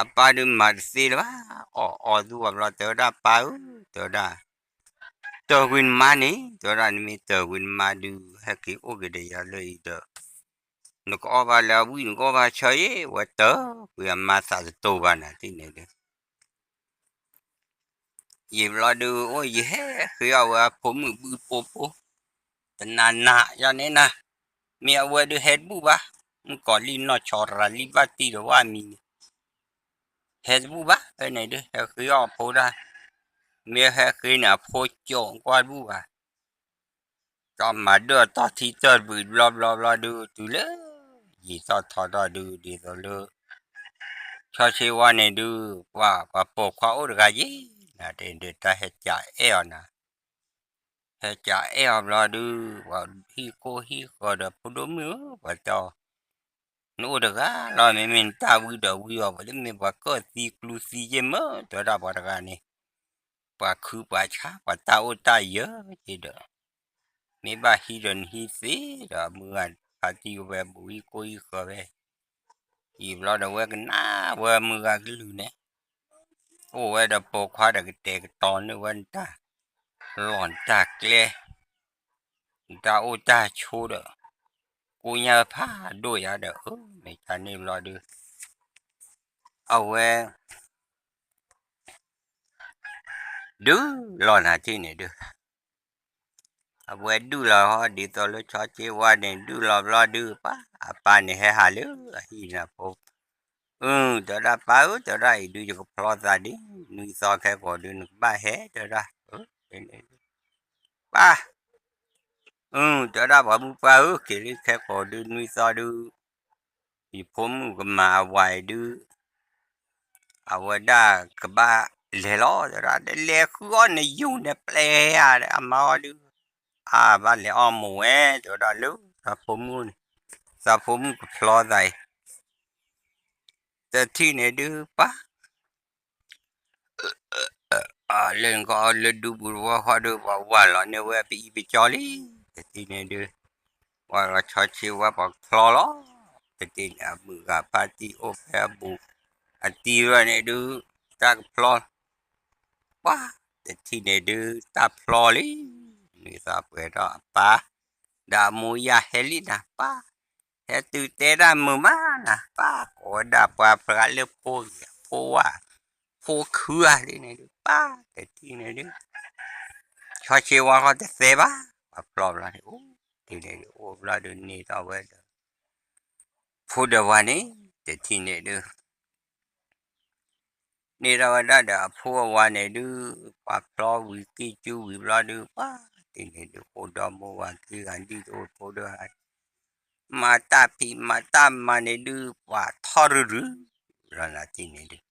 အပၢ်ဒုးမၤတသ့လၢၤဘၣ်, အီၣ်အီသူအီၤဘျီ တဲဝဲဒၣ်ပၢ်ဧၢ, တဲဝဲဒၣ် တၢၢ်ကွံာ်နမါန့ၣ်, တဲဝဲဒၣ် နမ့ၢ်တၢၢ်ကွံာ်နမါဒုး ဟဲက့ၤအိၣ်က့ၤဒီးယၤလၢအံၤဒီး နကအီၣ်ဘၣ်လၢအဝံၣ် နကအီၣ်ဘၣ်ဆၢအံၤ ဝဲတၢၢ်ကွံာ်အမါသးတတိၤဘၣ် နၤတထံၣ်န့ၣ်ဒုး ယံာ်ဘျီဒုး အိၣ်ယဟဲဃ့အီၣ်ဝဲအဖိမုၣ်ဘုဖိဖိ, တနၤနၤယၤန့ၣ်နၤ, မ့ၢ်အဝဲဒုးဟဲတဘူၣ်ဘၣ်, မုၣ်ကီၤလံၢ်နီၢ်ဆီရၤလံၢ်ဘၣ်တံၢ်ဒီးဝၣ်မံၤန့ၣ်, ဟဲတဘူၣ်ဘၣ် ဖဲန့ၣ်ဒုး ဟဲဃ့အီၣ်အဖိဒၣ်, မ့ၢ်ဟဲဃ့န့ၣ်အဖိကၠိကွၢ်တဘူၣ်ဘၣ် ဒီးမၤဒၢၣ်အတီၢ်ထံတၢၢ်တဘုးတဘျီဘျီဘျီဒုး တုၤလၢ ယံာ်ထီၣ်ထီထီၣ်ဒုး ဒ်သိးလၢ ဆီဆ့ဝါန့ၣ်ဒုး ပှၤ ပှၤပိာ်ခွါအိၣ်တဂၤယ့ၣ် နၤတထံၣ်န့ၣ်ဒုးတၢ်ဟဲကးအဲၣ်အီၤနၤ, ဟဲကးအဲၣ်အီၤဘျီဒုး ပှၤဟံၣ်ကိၢ်ဟံၣ်ဃီဒီးဖိဒိၣ်မုၣ်ဧၢ ပှၤတဲအီၤ နအိၣ်တဂၤလီၤ မ့မ့ၢ်နတၢ်ဝံဒီးဝံအီၤ ပှၤလၢမ့ၢ်ပှၤကၢၣ်သံကျူသံယ့ၣ်မၢ တဲဝဲဒၣ်ပှၤတဂၤန့ၣ် ပှၤခုပှၤဆါ ပှၤတၢ်အိၣ်တၢ်ယၢၤက့ၤဒီး မ့ၢ်ဘၣ်ဟံးဒီးနဟံးသ့ဒီး မုၢ်ဂၤဖါတံၢ်ဝဲဘူးဟံၣ်ကိၢ်ဟံၣ်ဃီဝဲ, ယံာ်ဘျီဒီးဝဲကနၣ်ဝဲမုၢ်ဂၤကလုၢ်န့ၣ်, အိၣ်ဝဲဒီးပိာ်ခွါဒီးကတဲာ်ကတီၤန့ၢ်ဝဲနတၢ် လီၢ်နတၢ်ကျဲ နတၢ်အိၣ်တၢ်ဆိးဒီး ကိညၢ်ဖးဒိၣ်ယၤဒီး အၢ မ့ၢ်တၢ်န့ၣ်ဘျီဒုး အဝဲ ဒုးလီၤနၤထံၣ်န့ၣ်ဒုး, အဝဲဒုးလီၤဟီ ဒ်သိးလၢဆီဆ့ဝါန့ၣ် ဒုးလီၤဘျီဒုး ပၢ်အပၢ်န့ၣ်ဟဲဟးလၢအဟံၣ်နၤဖိ, အု တဲဝဲဒၣ် ပၢ်ဧၢ တဲဝဲဒၣ် အံၤဒုးယကဖျီသးဒ်နွံသီခဲကိာ်ဒုး နကဘၣ်ဟဲ တဲဝဲဒၣ်, ပၢ် အု တဲဝဲဒၣ် ပှၤမုၣ်ပှၢ်ဧၢ က့ၤလံခဲကိာ်ဒုး နွံသီဒုး ယဖိမုၣ်ကမၤအဝၤအံၤဒုး အဝဲဒၣ်ကဘၣ်လဲၤလီၤ တဲဝဲဒၣ်, လဲၤဃုအီၣ်နယိာ်နပျဲၢ်ဧါ အမါအီၤဒုး, အဘၣ်လဲၤအီၣ်မိၢ်ဝဲ တဲဝဲဒၣ် လၢသးဖိမုၣ်န့ၣ်, သးဖိမုၣ်ကဖျီသးအံၤ, တထံၣ်န့ၣ်ဒုး ပၢ် လၢနကီၢ်လၢဒူပူၤတဝီဃီဒုး ပှၤဝၤလီၤန့ၢ်ဝဲပအံၤပကၠီလံ, တထံၣ်န့ၣ်ဒုး ပှၤလီၤဆီဆ့ဝါပှၤဖျီလီၤ, တထံၣ်န့ၣ် အမုၢ်ဂၤဖါတံၢ်အိၣ်ဖဲအဘူး, အတံၤရၢၢ်န့ၣ်ဒုး တၢ်ကဖျီ, ပှၤ တထံၣ်န့ၣ်ဒုး တၢ်ဖျီလံ, နွံသီပှဲၤဒီးအပၢ် ဒီးအမိၢ်ယၢ်ဟဲလံနၤ ပၢ်, ဟဲတုၤတဲဒၣ်မုာ်မးနၤ ပၢ်, ကိးဝဲဒၣ်ပှၤဖျါလၢဖိဂ့ၤ ဖိဝါ ဖိခုဧါဒ်န့ၣ်ဒုး ပၢ် တထံၣ်န့ၣ်ဒုး ဆီဆ့ဝါဃီတသဲဘၣ်, ပှၤဖျီဘျီန့ၣ် အိၣ်တထံၣ်န့ၣ်ဒုး အိၣ်ဘျီဒုးန့ၢ်ထီၣ်ဝဲဒီး ဖိဒီးဝၤန့ၣ် တထံၣ်န့ၣ်ဒုး န့ၢ်ထီၣ်ဝဲဒၣ်ဒီးအဖိအဝၤန့ၣ်ဒုး ပှၤဖျီဝံၤကံၢ်ကူဝံၤဘျီဒုး ပှၤတထံၣ်န့ၣ်ဒုး အိၣ်ဒီမိၢ်ဝၤခံဂၤဒ်တအိၣ်ဖိဒီး မၤတၢ်ဖံးမၤတၢ်မၤန့ၣ်ဒုး ပှၤထီၣ်ရုရု လီၤနၤထံၣ်န့ၣ်ဒုး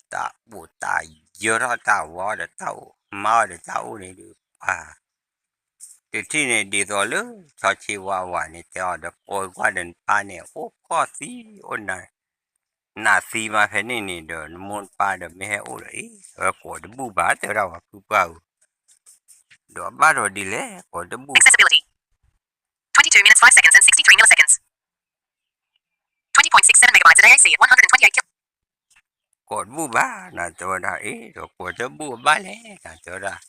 တၢ်အိၣ်တၢ်ယၢၤထီၣ်တၢ်ဝီဒီးတၢ်အိၣ် မါအီၤဒီးတၢ်အိၣ်န့ၣ်ဒုး ပှၤ တထံၣ်န့ၣ်ဒ်သိးလၢ ဆီဆ့ဝါဝၤန့ၣ် တဲအီၤဒီး ကိးကွၢ်ဒီးနပၢ်န့ၣ် အိၣ်ခီၣ်သံ အိၣ် နးသံမးဖဲန့ၣ်န့ၣ်ဒီး နမိၢ်နပၢ်ဒီးမ့ၢ်ဟဲအိၣ်ဒီး အ့ အဝဲကိးတဘူၣ်ဘၣ် တဲဝဲဒၣ်ပှၤဖုပှၢ်ဧၢ, ဒီးအဘၣ်ဒီးဒ်လဲၣ် ကိးတဘူၣ် Accessibility. Twenty-two minutes, five seconds and sixty-three milliseconds. Twenty point six seven megabytes and A I C at one hundred and twenty-eight kil. ကိးတဘူၣ်ဘၣ် နတဲဝဲဒၣ် အ့ ဒီးကိးတဘူၣ်အဘၣ်လဲၣ် နတဲဝဲဒၣ်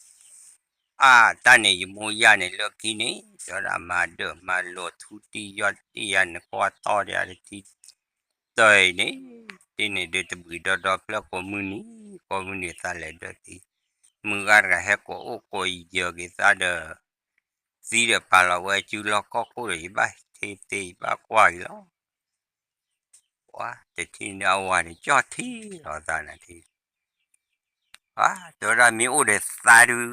အါ တၢ်န့ၣ် ယမိၢ်ယၢ်န့ၣ်လၢခံန့ၣ် တဲဝဲဒၣ် မၤဒၢးမၤလိာ်ထူတံၢ်ယီၢ်တံၢ်ယၤ နကွၢ်ထီၣ်ဒီးတထံၣ်တၢ်အံၤန့ၣ် တန့ၣ်ဒုးတဘှံးဒီဒီဖျၢၣ်ကိးမုၢ်နံၤ ကိးမုၢ်နံၤသးလဲၤဒၢးသံ မုၢ်ဂၤတဂၤဟဲကိးအိၣ်ကိးယၢၤက့ၤသးဒီး သံဒီးပာ်လီၤဝဲစုလီၢ်ခီၣ်ခိၣ်ဒီး ယဘၣ်ထံသ့ ယဘၣ်ကွၢ်အံၤလီၤ ပှၤတထံၣ်န့ၣ်အဝၤန့ၣ် ကၠီၣ်ထံလီၤသးနၤထံၣ် ပှၤတဲဝဲဒၣ်မ့ၢ်အိၣ်ဒီးသးဒုး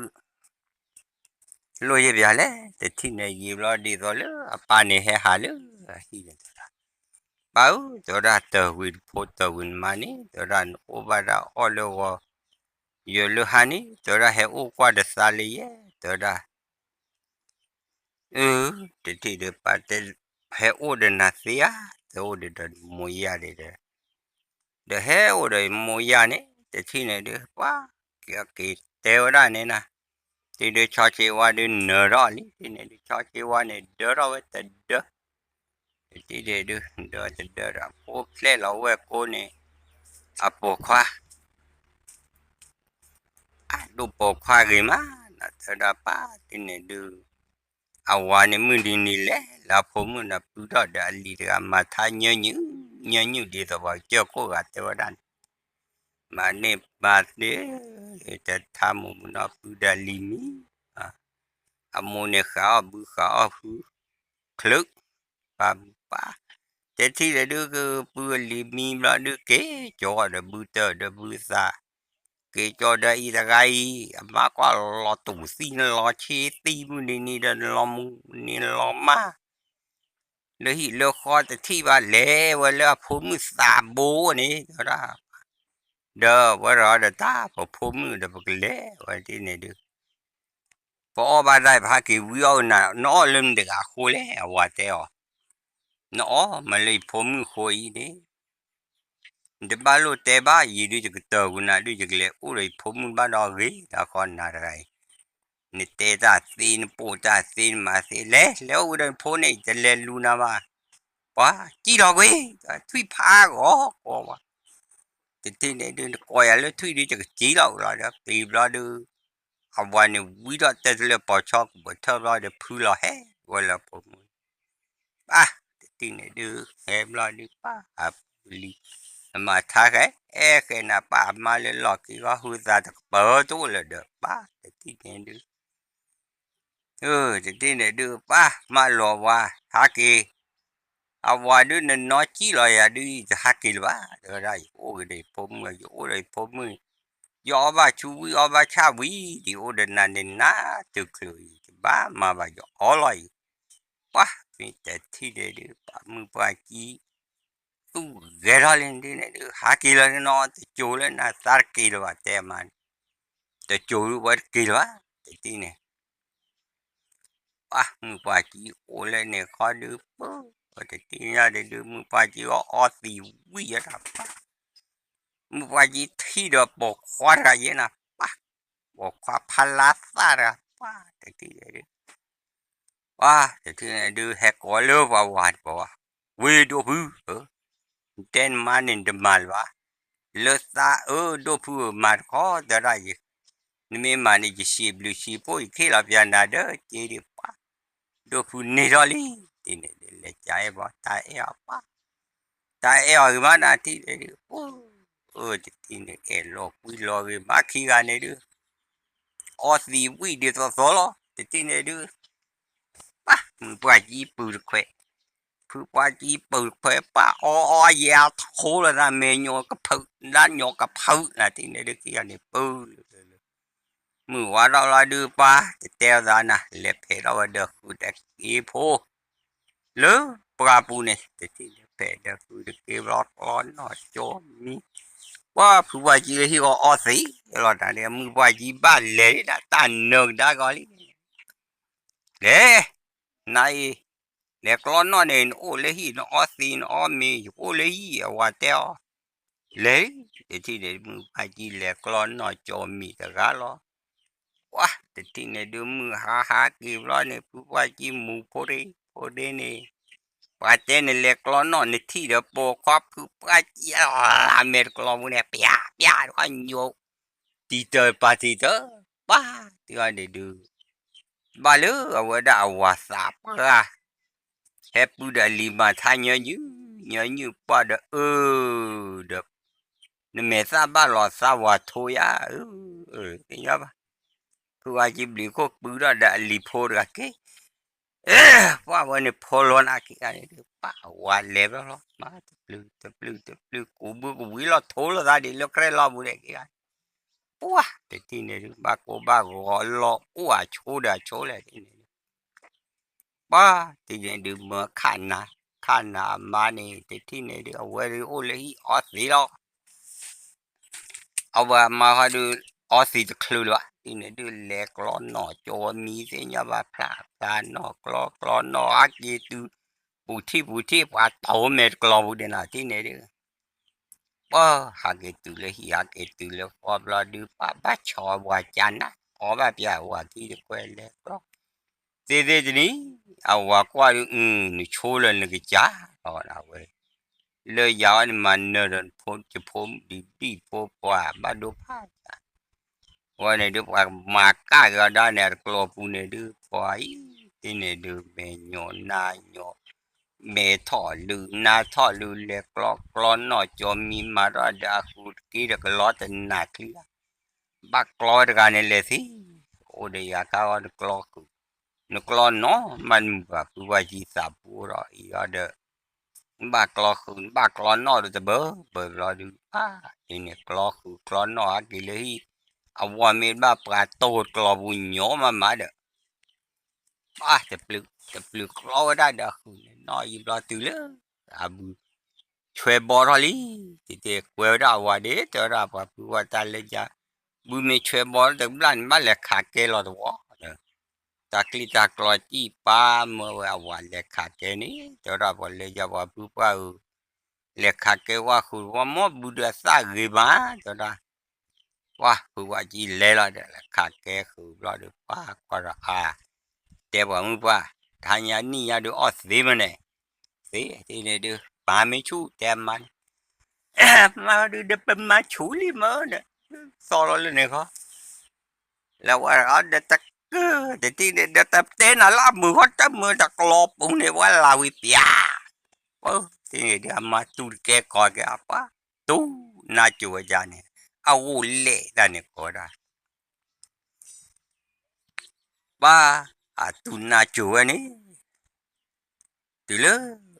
လိၣ်ယဲၢ်ပၠးလဲၣ် တထံၣ်န့ၣ်ယံာ်ဘျီဒ်သိးလၢအပၢ်န့ၣ်ဟဲဟးလၢအဟံၣ်န့ၣ် ပၢ်ဧၢ တဲဝဲဒၣ် တၢ်ဝံၤတဖိတၢ်ဝံၤနမါန့ၣ် တဲဝဲဒၣ် နအိၣ်ဘၣ်ဒၣ်အီၣ်လၢဂီၤ ယၢၤလၢဟါန့ၣ် တဲဝဲဒၣ် ဟဲအိၣ်ကွၢ်ဒီးသးလၢယဲၢ် တဲဝဲဒၣ် အၢ တထံၣ်ဒီးပၢ်တဲ ဟဲအိၣ်ဒီးနၤသ့ဧါ တဲအိၣ်ဒီးဒီးမိၢ်ယၢ်ဒီး ဒီးဟဲအိၣ်ဒီးမိၢ်ယၢ်န့ၣ် တထံၣ်န့ၣ်ဒုး ပှၤ က့ၤတဲဝဲဒၣ်န့ၣ်နၤ တထံၣ်ဒုး ဆီဆ့ဝါဒုးနၢၤထီၣ်လံ တထံၣ်န့ၣ်ဒုး ဆီဆ့ဝါန့ၣ် ဒၢထီၣ်ဝဲတဒၢ တထံၣ်ဒုး ဒၢတဒၢဒီး ဖိဖျဲၣ်လီၤဝဲၢ်ကိန့ၣ် အပိာ်ခွါ အဒိၣ်ပိာ်ခွါဂ့ၤမး နတဲဝဲဒၣ်ပၢ်တထံၣ်န့ၣ်ဒုး အဝၤန့ၣ်မုၢ်နံၤနံၤလဲၤ လၢအဖိမုၣ်န့ၣ် ပုၢ်ထီၣ်ဒီးအလံၤတဂၤ မၤထါညီနုၢ် ညီနုၢ်ဒ်သိးပှၤကစၢၢ်ခိၣ်ဂၤတဲဝဲဒၣ်န့ၣ် မၤန့ၢ်မၤသ့ တထါမိၢ်မုၢ်နီၢ်ပုၢ်ဒီးအလံၤမံ အမိၢ်န့ၣ်ဃးအီၣ်ဘုဃးအီၣ်ဟု ချုး ပၢ်မုၢ်ပၢ် တဲထံၣ်လၢဒုးကပုၢ်အလံၤမံဘျီဒုး က့ၤကၠီဒီးဘုတၢၢ်ဒီးဘုသး က့ၤကၠီဒီးအံၤတဂၤအံၤ အမါကွၢ်လီၤတူာ်သံနလီၤဆ့သံမုၢ်နံၤနံၤဒီးနလီၤမူန့ၣ်လီၤမၢ် လၢဟံၣ်လၢဃီတထံၣ်ဘၣ်လဲၤဝဲလၢအဖိမုၣ်သးဘိန့ၣ် တဲဝဲဒၣ် ဒီးဝဲဒီးတၢ်ပဖိမုၣ်ဒီး ပကလဲၤဝဲဒ်န့ၣ်ဒုး ပအီၣ်ဘၣ်ဒၣ် ပဟးက့ၤဝံအီၣ်နၤ နအီၣ်လၢမတၤတဂၤအဃိလဲၣ် အဝၤတဲအီၤ နအီၣ်မၤလၢယဖိမုၣ်အဃိအံၤန့ၣ် နတဘၣ်လိၣ်တဲဘၣ် ယံာ်ဒုးယကတၢၢ်ဝံၤနၤဒုး ယကလဲၤအိၣ်ဒီးယဖိမုၣ်ဘၣ်ဒီးအဂ့ၤ တၢ်ဃီနၤတဂၤအံၤ နတဲတၢ်သ့ နပိာ်တၢ်သ့ နမၤသ့ လဲၤ လဲၤအိၣ်ဝံၤဒီးယဖိန့ၣ် ယတလဲၤလူၤနၤဘၣ် ပှၤစံၣ်လီၤကွံာ် ထွံၣ်ဖးဂီၤကိးဝဲ တထံၣ်န့ၣ်ဒုး နကိးယၤလၢထွံၣ်ဒုး ယကစံၣ်လီၤဝံၤလီၤဒီး ပံၤဘျီဒုး အဝၤန့ၣ်ဝံထီၣ်တဲတလၢပိာ်ဆီ ကပၢၢ်ထၢၣ်ဘျီဒီး ဖုလီၤဟဲဝဲလၢအဖိမုၣ် ပၢ် တထံၣ်န့ၣ်ဒုး ဟဲဘျီဒုး ပၢ်အပူၤလံၤ နမၤထါဃဲ အဲၣ်ဃဲနၤ ပၢ်အမါလၢလီၢ်ခံဂီၢ် ဟုသးတကပၤတအိၣ်လၢၤဒီး ပၢ်တထံၣ်န့ၣ်ဒုး တထံၣ်န့ၣ်ဒုး ပၢ်မၢလီၤဝၤ ဟးက့ၤ, အဝၤဒုး နနီၢ်ကံၣ်လီၤယၤဒုး ယတဟးက့ၤလၢၤဘၣ် တဲဝဲဒၣ် ယအိၣ်က့ၤဒီးယဖိမုၣ် ယအိၣ်ဒီးယဖိမုၣ်, ယအီၣ်ဘၣ်ဆူဝံၣ် အီၣ်ဘၣ်ဆၣ်ဝံၤ ဒ်အိၣ်ဒီးနၤန့ၣ် နးတုၤချုးအံၤ ယဘၣ်မၤဘၣ်ယအီလီၤအံၤ, ပှၢ်မ့ၢ်တထံၣ်န့ၣ်ဒုး ပှၢ်မုၣ်ပှၢ်ကံ သူၣ်ဂဲၤထီၣ်လံဒ်န့ၣ်ဒုး ဟးက့ၤလီၤနီၤ တစိၤလၢနသးတက့ၤလၢၤဘၣ် တဲမးန့ၣ်, တစိၤဒုးဝဲတက့ၤလၢၤဘၣ် တထံၣ်န့ၣ် ပှၢ်မုၣ်ပှၢ်ကံအိၣ်လၢန့ၣ်ခီဒုး ပၢ်တထံၣ်ညါဒုး မုၣ်ပှၢ်ကံအီၣ်သံးဝံၣ်ယဲဒၣ်ပၢ်, မုၣ်ပှၢ်ကံထံၣ်ဒီးပိာ်ခွါတဂၤယဲနၤ ပၢ်, ပိာ်ခွါဖးလါသၣ်တဂၤ ပၢ်တထံၣ်န့ၣ်ဒုး ပှၢ်တထံၣ်န့ၣ်ဒုး ဟဲကိးလၢပှၤဝၤတပၤဝဲ, ဝ့ၢ်ဒိၣ်ဖု, နတဲနမါန့ၣ်နတမၤလၢၤဘၣ်, လၢသးအၢ ဒိၣ်ဖုဧၢ မၤတခီ တဲဒၣ်ယၤ, နမ့ၢ်မၤန့ၣ် ယစံးဘျုးစံးဖှိၣ် ယခ့ၣ်လီၤပျးနၤဒီး က့ဒုးပှၢ်, ဒိၣ်ဖုန့ၢ်ထီၣ်လံ, တထံၣ်န့ၣ်ဒုး လဲၤကးအဲၣ်ဘၣ် တၢ်အဲၣ်အီၤပၢ်, တၢ်အဲၣ်အီၤဂ့ၤမးနၤထံၣ်န့ၣ်ဒုး ပှၢ်, တထံၣ်န့ၣ် အဲၣ်လီၤကွံလီၤဂ့ၤမးခံဂၤန့ၣ်ဒုး အီသံးဝံၣ်ဒ်သိးသိးလီၤ တထံၣ်န့ၣ်ဒုး, ပၢ်မုၣ်ပှၢ်ကံပုၢ်တခွဲး, ဖုပှၢ်ကံပုၢ်တခွဲး ပၢ်အီအီယဲအထီလီၤသး မဲာ်ညိးကဖုး ဒၣ်ညိးကဖုးနၤထံၣ်န့ၣ်ဒုး ခံဂၤန့ၣ်ပုၢ် မုၢ်ဝါထီၣ်လီၤဒုးပၢ် တတဲအသးနၤ လဲၤဖဲးထီၣ်ဝဲဒီးဃုာ်ဒီးက့ဖိ လၢပှၢ်ပူၤန့ၣ် တထံၣ်န့ၣ် ဖဲးဒီးဃုာ်ဒီးက့ဘျီကျီနီၣ်ကၠီမံၤ, ပှၢ်ဖုပှၢ်ကံလၢဟံၣ်ဂီၤအီသံးလီၤတၢ်န့ၣ် မုၢ်ပှၢ်ကံဘၣ်လဲၤဒၣ်တၢ်နၢၤကဒါကီၤလံ လဲၤ, နအံၤ, လဲၤကျီနီၣ်န့ၣ် နအိၣ်လၢဟံၣ် နအီသံး နအီမ့ၤ ယအိၣ်လၢဟံၣ် အဝၤတဲအီၤ, လဲၤ, တထံၣ်န့ၣ် မုၢ်ပှၢ်ကံလဲၤကျီနီၣ်ကၠီမံၤတဂၤလီၤ, ပှၢ်တထံၣ်န့ၣ်ဒုး မုၢ်ဟါဟါက့ၤဘျီန့ၣ် ဖုပှၢ်ကံမူဖိရ့ ဖိရ့န့ၣ်, ပှၤတဲနလဲၤကျီနီၣ် နထံၣ်ဒီးပိာ်ခွါဖုပှၢ်ကံအလၢမဲာ်တကျီပူၤန့ၣ် ပျးပျးတခီညိး တံၤတၢ်ပာ်တံၤတၢ်, ပှၢ်တထံၣ်န့ၣ်ဒုး ဘၣ်လၢအဝဲဒၣ်အဝၤသးပှၢ်, ဟဲပုၢ်ဒီးအလံၤမၤထါညီနုၢ်, ညီနုၢ်ပှၢ်ဒီးအၢ, ဒီး, နမဲာ်သၣ်ဘၣ်လီၤသးဝၤထိယါ, သ့ၣ်ညါဘၣ်, ဖုပှၢ်ကံဘျံးခိၣ်ပုၢ်ထီၣ်ဒီးအလံၤဖိတဂၤက့ၤ, ပှၢ်ဝဲန့ၣ်ဖိလီၤနၤခံဂၤန့ၣ်ဒုး ပှၢ်ဝၤလဲၤဘျီလီၤ မၤတပျုာ်တပျုာ်တပျုာ် ကူးဘုကဝံၤလီၤထိလိာ်သးဒ်လၢကြဲၢ်လီၤပူၤဒဲးခံဂၤ, ပှၢ်တထံၣ်န့ၣ်ဒုး ဘၣ်ကိၢ်ဘၣ်ဂီၤလီၤအိၣ်အဆိဒီးအဆိလဲၣ်န့ၣ် ပှၢ်တထံၣ်န့ၣ်ဒုး မၢခးနၤ, ခးနၤအမါန့ၣ် တထံၣ်န့ၣ်ဒုး အဝဲဒုးအိၣ်လၢဟံၣ်အီသံးလီၤ, အဝဲအမါဃီဒုး အီသံးတချုးလၢၤဘၣ် တထံၣ်န့ၣ်ဒုး လဲၤကျီနီၣ်ကၠီမံၤသ့ၣ်ညါဘၣ်ဖျါဖျါနီၣ်ကျီ ကျီနီၣ်ဟးက့ၤတုၤ ပူၤထံၣ်ပူၤထံၣ် ပှၤတီၢ်မဲာ်တကျီပူၤဒဲးနၤ တထံၣ်န့ၣ်ဒုး ပှၢ်ဟးက့ၤတုၤလၢဟံၣ် ဟးက့ၤတုၤလၢဃီဘျီဒုး ပှၢ်ဘၣ်ဆီဝၤကၢနး အီဘၣ်ပျၢ်ဝၤခံတကွဲလဲၤကျီ, သ့သ့တနံၤ အဝၤကွၢ်ဒုး နဆိလၢနကစၢ်လီၤဝဲ, လၢယၤအီၤန့ၣ်မၤနၢၤဒီးနဖိယဖိဒံးဘံၣ်ဖိပှၢ်ဘၣ်ဒိဖး ဝဲန့ၣ်ဒုး ပှၤမၤကၣ်က့ၤအီၤဒၣ်န့ၣ် အတကျီပူၤန့ၣ်ဒုး ပှၤအံၤ တထံၣ်န့ၣ်ဒုး မဲာ်ညိးနါညိး မဲာ်ထီၣ်လုာ်နါထီၣ်လုာ် လဲၤကျီကျီနီၣ်ကၠီမံၤမၤထီၣ်ဒီးအဃုာ်တက့ဒီးကလီတနၢ်ချံ, ဘၣ်ကျီဝဲတဂၤန့ၣ်လဲၤသံ, အိၣ်ဒီးယၤခါအီၤ နကျီဃုာ် နကျီနီၣ် မ့ၢ်နမုၢ်ပှၢ်ဖုပှၢ်ကံသးပူၤဒီးအံၤအီၤဒီး နဘၣ်ကျီဃုာ် နဘၣ်ကျီနီၣ်ဒီးတဘၢဘၢဘျီဒုး ပၢ်ဒ်န့ၣ်ကျီဃုာ်ကျီနီၣ်ဟးက့ၤလၢဟံၣ်, အဝၤမ့ၢ်ဘၣ်ပှၤတိၢ်ကျီပူၤညီမးမးဒီး ပၢ်တပျုာ် တပျုာ်ကျီဝဲဒၣ်ဒီးဃုာ်န့ၣ် နီၣ်အံၤဘျီတုၤလၢ အဘု ဆွဲဘီထီၣ်လံ, တထံၣ်ကွဲဝဲဒၣ်အဝၤဒ့ တဲဝဲဒၣ်ပှၤဖုပှၢ်တၢ်လၢယၤ, ဘုမ့ၢ်ဆွဲဘီတဘျၣ်န့ၣ် ဘၣ်လဲၤခးကဲလီၤတဝီဒီး တၢ်ကျံၣ်တၢ်ကျီစံၣ်ပၢ်မၢဝဲအဝၤလဲၤခးကဲန့ၣ် တဲဝဲဒၣ်ပှၤလၢယၤပှၤဖုပှၢ်ဧၢ, လဲၤခးကဲဝဲဃုာ်တဝီ မ်ဘုဒီးအသၣ်ဂ့ၤမး တဲဝဲဒၣ် ပှၢ်ဖုပှၢ်ကံလဲၤလီၤဒီး လဲၤခးကဲဃုာ်ဘျီဒီး ပၢ်ကွၢ်ဒီးအါ, တဲပှၤမုၢ်ပှၢ်, တဟါညါနံၣ်ညါဒုးအီၣ်သ့မးန့ၣ်, သ့တထံၣ်န့ၣ်ဒုး ပၢ်မ့ၢ်ဆူၣ်တဲမါန့ၣ်, မါဒုးဒီးပမါဆူၣ်လံမးဒီး, သီလီၤလၢန့ၣ်ခီ လၢဝဲဒီးတကၢၢ် တထံၣ်န့ၣ်ဒီးတတဲနၤလၢအမုာ်ဃီတမုာ်တကျီပူၤန့ၣ် ပှၤလၢဝံၤပျၢ်, ပၢ်တထံၣ်န့ၣ်ဒုး အမါတူၢ်တကဲကီးက့ၤအပၢ် အတူၢ်နါစိၤဝဲဒၣ်န့ၣ်, အဂိၢ်လဲၣ်ဒၣ်န့ၣ်ကိးဝဲဒၣ် ပှၤအတူၢ်နါစိၤဝဲန့ၣ်, တုၤလၢ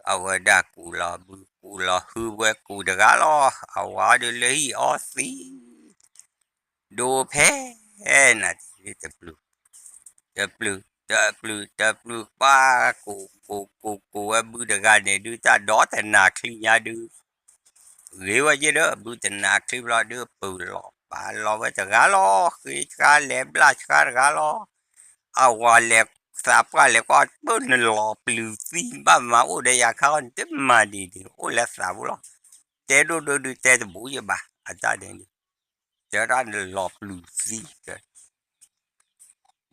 အဝဲဒၣ်ကူၣ်လီၤဘု ကူၣ်လီၤဟုဝဲကူၣ်တဂၤလီၤ, အဝၤဒုးလၢဟံၣ်အီသံး, ဒိဖဲနၤတပျုၤ, တပျုၤ, တပျုၤ, တပျုၤ ပှၤကူၣ်ကူၣ်ကူၣ်ကူၣ်ဝဲဘုတဂၤန့ၣ်ဒုး တၢ်ဒီတနၤချံညါဒုး ဂ့ၤဝဲက့ဒီး ဘုတနၤချံဘျီဒုး ပုၢ်လီၤပာ်လီၤဝဲတဂၤလီၤ, ဃ့ဆှါလဲၤဘျၣ်ဆှါတဂၤလီၤ, အဝၤလဲၤသးပှၢ်လဲၤကွၢ်ပၢနလီၤပျုၤသံ ဘၣ်မၤအိၣ်ဒီးယၤခါအီၤန့ၣ် တမၤဒံးဒံး အိၣ်လၢသးပူၤလီၤ, တဲဒိၣ်ဒိၣ်ဒုးတဲတဘူးယဘၣ် အတၢ်ဒ်န့ၣ်, တဲဝဲဒၣ်နလီၤပျုၤသံ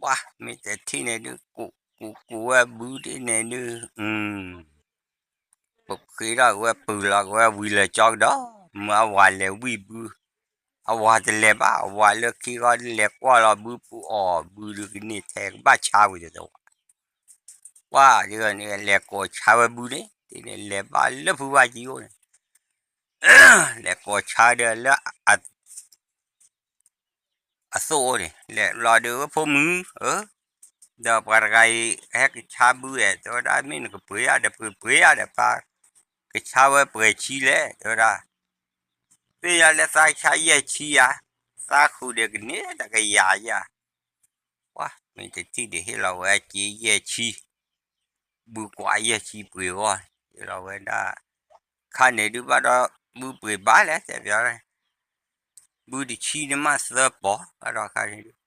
ပှၤမ့ၢ်တထံၣ်န့ၣ်ဒုး ကူၣ်ကူၣ်ကူၣ်ဝဲဘုဒ်န့ၣ်ဒုး, ပဃ့ထီၣ်က့ၤဝဲပုၢ်လီၤက့ၤဝဲဝံၤလၢာ်ကၠီကဒီး, မ့ၢ်အဝၤလဲၤဝံၣ်ဘု, အဝၤတလဲၤဘၣ်, အဝၤလၢခံဂီၤလဲၤကွၢ်လီၤဘုပူၤအီၤ, ဘုဒုးကန့ၢ်ထဲကဘၣ်ဆါဝံၤတဝၤ, ပှၤဒ်န့ၣ် လဲၤကိးဆါဝဲဘုန့ၣ် ဒ်န့ၣ် လဲၤဘၣ်လၢဖုဝါကံအိၣ်န့ၣ်, လဲၤကိးဆါဒီးလၢ အသိၣ်အိၣ်န့ၣ် လဲၤဘျီဒုး ဖိမုၣ်ဧၢ, ဒီးပှၤတဂၤအံၤ ဟဲကဆါဘုဧဲ, တဲဝဲဒၣ် မ့ၢ်နကပှ့ၤယၤဒီး ပှ့ၤပှ့ၤယၤဒီး ပှၤကဆါဝဲပှဲၤဆံလဲၣ် တဲဝဲဒၣ်, သ့ၣ်ညါလၢသးကဆါယဲၢ်ဆံယၤ, သးဃုာ်ဒီးကန့ၢ်တကယၤယၤ, ပှၤမ့ၢ်တထံၣ်ဒီးဟ့ၣ်လီၤဝဲက့ယဲၢ်ဆံ ဘုကွၢ်ယဲၢ်ဆံပှ့ၤဂီၢ်, ဟ့ၣ်လီၤဝဲဒၣ်, ခါန့ၣ်ဒုးဘၣ်ဒီး ဘုပှ့ၤဘၣ်လဲၣ် တဲပျီ, ဘုတဆံန့ၣ်မးသၢပီၢ် ဘၣ်ဒီးခါန့ၣ်ဒုး,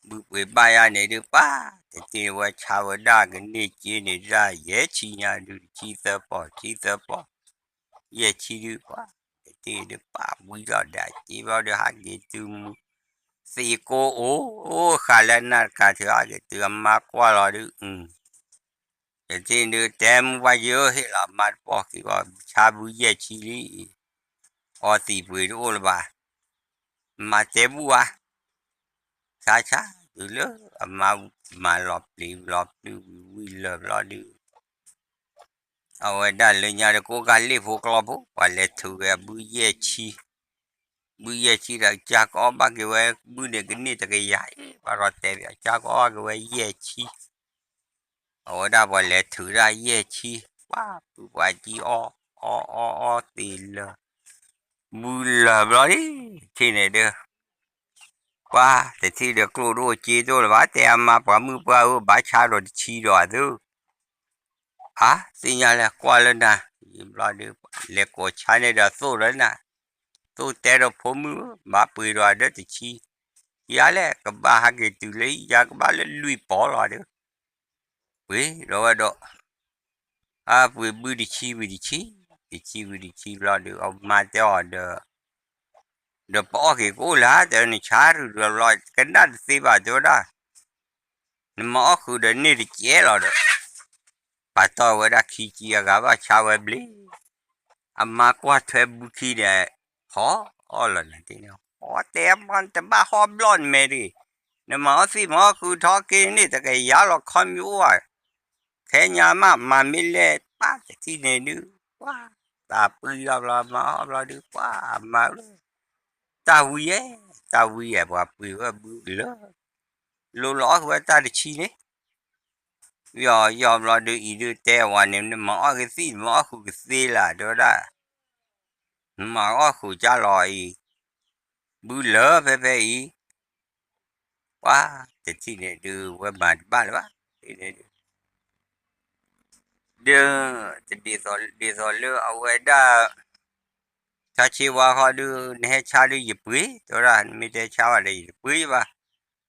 ဘုပှ့ၤဘၣ်ယၤန့ၣ်ဒုး ပှၤတထံၣ်န့ၣ်ဝဲဆါဝဲဒၣ်ကန့ၢ်က့န့ၣ်ဒၣ် ယဲၢ်ဆံညါဒုး တဆံသၢပီၢ် တဆံသၢပီၢ် ယဲၢ်ဆံဒုး ပှၤတထံၣ်န့ၣ်ဒုး ပှၤဝံထီၣ်ဒၣ်က့ဘျီဒီး ဟးက့ၤတုၤမူ သံးကိအိၣ်ဃာ်လၢနၢ်တကးထုး ဟးက့ၤတုၤအမါကွၢ်လီၤဒုး, တထံၣ်န့ၣ်ဒုး တဲမူပှၤယိၤ ဟ့ၣ်လီၤမါတပီၢ်ခံဘီ ဆါဘုယဲၢ်ဆံလံ, အီသံးပှ့ၤတအိၣ်လၢၤဘၣ်, မၤတဲဘူၣ်ဧါ, ဆါဆါတုၤလၢအမါမၤလီၤပျံၤလီၤပျုၢ်ဝံၤဝံၤလၢာ်ဘျီဒုး အဝဲဒၣ်လၢညါဒီး ကိးကၤလ့ၣ်ဖိကျီဖိ ပှၤလဲၤထုးက့ၤအဘုယဲၢ်ဆံ, ဘုယဲၢ်ဆံဒီး ကၢ်ကအီၣ်ဘၣ်က့ၤဝဲ ဘုန့ၣ်ကန့ၢ်တကယၤအံၤ ပှၤဒီးတဲဘၣ် ကၢ်ကအီၣ်ဘၣ်က့ၤဝဲယဲၢ်ဆံ, အဝဲဒၣ်ပှၤလဲၤထုးဒၣ်ယဲၢ်ဆံ, ပှၤပုၢ်ပှၤကံအီၣ်, အီၣ်အီၣ်အီၣ်သ့လၢာ်, ဘုလၢာ်ဘျီဒ်, ထံၣ်န့ၣ်ဒီး ပှၤတထံၣ်ဒီးကျိၣ်တအိၣ်စ့တအိၣ်လၢၤဘၣ် တဲအမါပှၤမုၣ်ပှၢ်ဧၢ ဘၣ်ဆါဒီးတဆံဒီးအသု, အါ သ့ၣ်ညါလၢကွၢ်လၢနၤ, ယဘျီဒုး လဲၤကိးဆါန့ၣ်ဒီးသိၣ်လၢနၤ, သိၣ်တဲဒီးဖိမုၣ်ဧၢ ဘၣ်ပှ့ၤဒီးအဒၢတဆံ, ယၤလဲၣ် ကဘၣ်ဟးက့ၤတုၤလၢ ယၤကဘၣ်လၢလွံၢ်ပီၢ်လီၤဒီး, ပှ့ၤဒီးဝဲဒီး အပှ့ၤဘုတဆံဝံၤတဆံ, တဆံဝံၤတဆံဘျီဒီး အမါတဲအီၤဒီး, ဒီးပအီၣ်က့ၤကအိၣ်လၢၤ တဲနဆါရုၢ်ဒီးဘျီ ကနၣ်တသ့ဘၣ်တဲဝဲဒၣ်, နမၤအီၣ်ဃုာ်ဒီးန့ၢ်တကဲလီၤဒီး, ပာ်တီၢ်ဝဲဒၣ်ခံဆံအဂၤဘၣ်ဆါဝဲဘျ့ အမါကွၢ်ထွဲဘုခံဒီး, ဟီအီၣ်လီၤနၤတန့ၣ်, ဟီတဲမ့ၢ်တဘၣ်ဟီဘျီၣ်နမဲာ်တဂ့ၤ, နမၤအီၣ်သ့ၣ်မၤအီၣ်ဃုာ်ထီၣ်က့ၤန့ၣ်တကယၤလီၤ ခီမ့ၢ်အိၣ်ဧါ, ခဲညါမး မၤမ့ၢ်လဲၣ် ပၢ်တထံၣ်န့ၣ်ဒုး, ပှၤသးပှံၢ်ထီၣ်ဘျီ မၤအီၣ်ဘျီဒုး ပှၤမၤဝဲ တၢ်ဝံၤယဲ, တၢ်ဝံၤယဲ ပှၤပှ့ၤဝဲဘုလၢ လိၤလီၤအီၣ်ဃုာ်ဝဲတၢ်တဆံန့ၣ်, ယီၤယီၤဘျီဒုး အံၤဒုးတဲဝဲန့ၣ် နမၤအီၣ်ကသံၣ် နမၤအီၣ်ဃုာ်ကသ့လၢ တဲဝဲဒၣ်, နမၤအီၣ်ဃုာ်ကၢ်လီၤအံၤ, ဘုလၢဖဲဖဲအံၤ, ပှၤတထံၣ်န့ၣ်ဒုး ဝဲမၤတဘၣ်လၢၤဘၣ်, ဒ်သိးလၢအဝဲဒၣ် ဆါဆ့ဝါဃီဒုး နဟဲဆါဒုးယပှ့ၤ တဲဝဲဒၣ် နမ့ၢ်တဟဲဆါဘၣ်ဒီးယတပှ့ၤဘၣ်,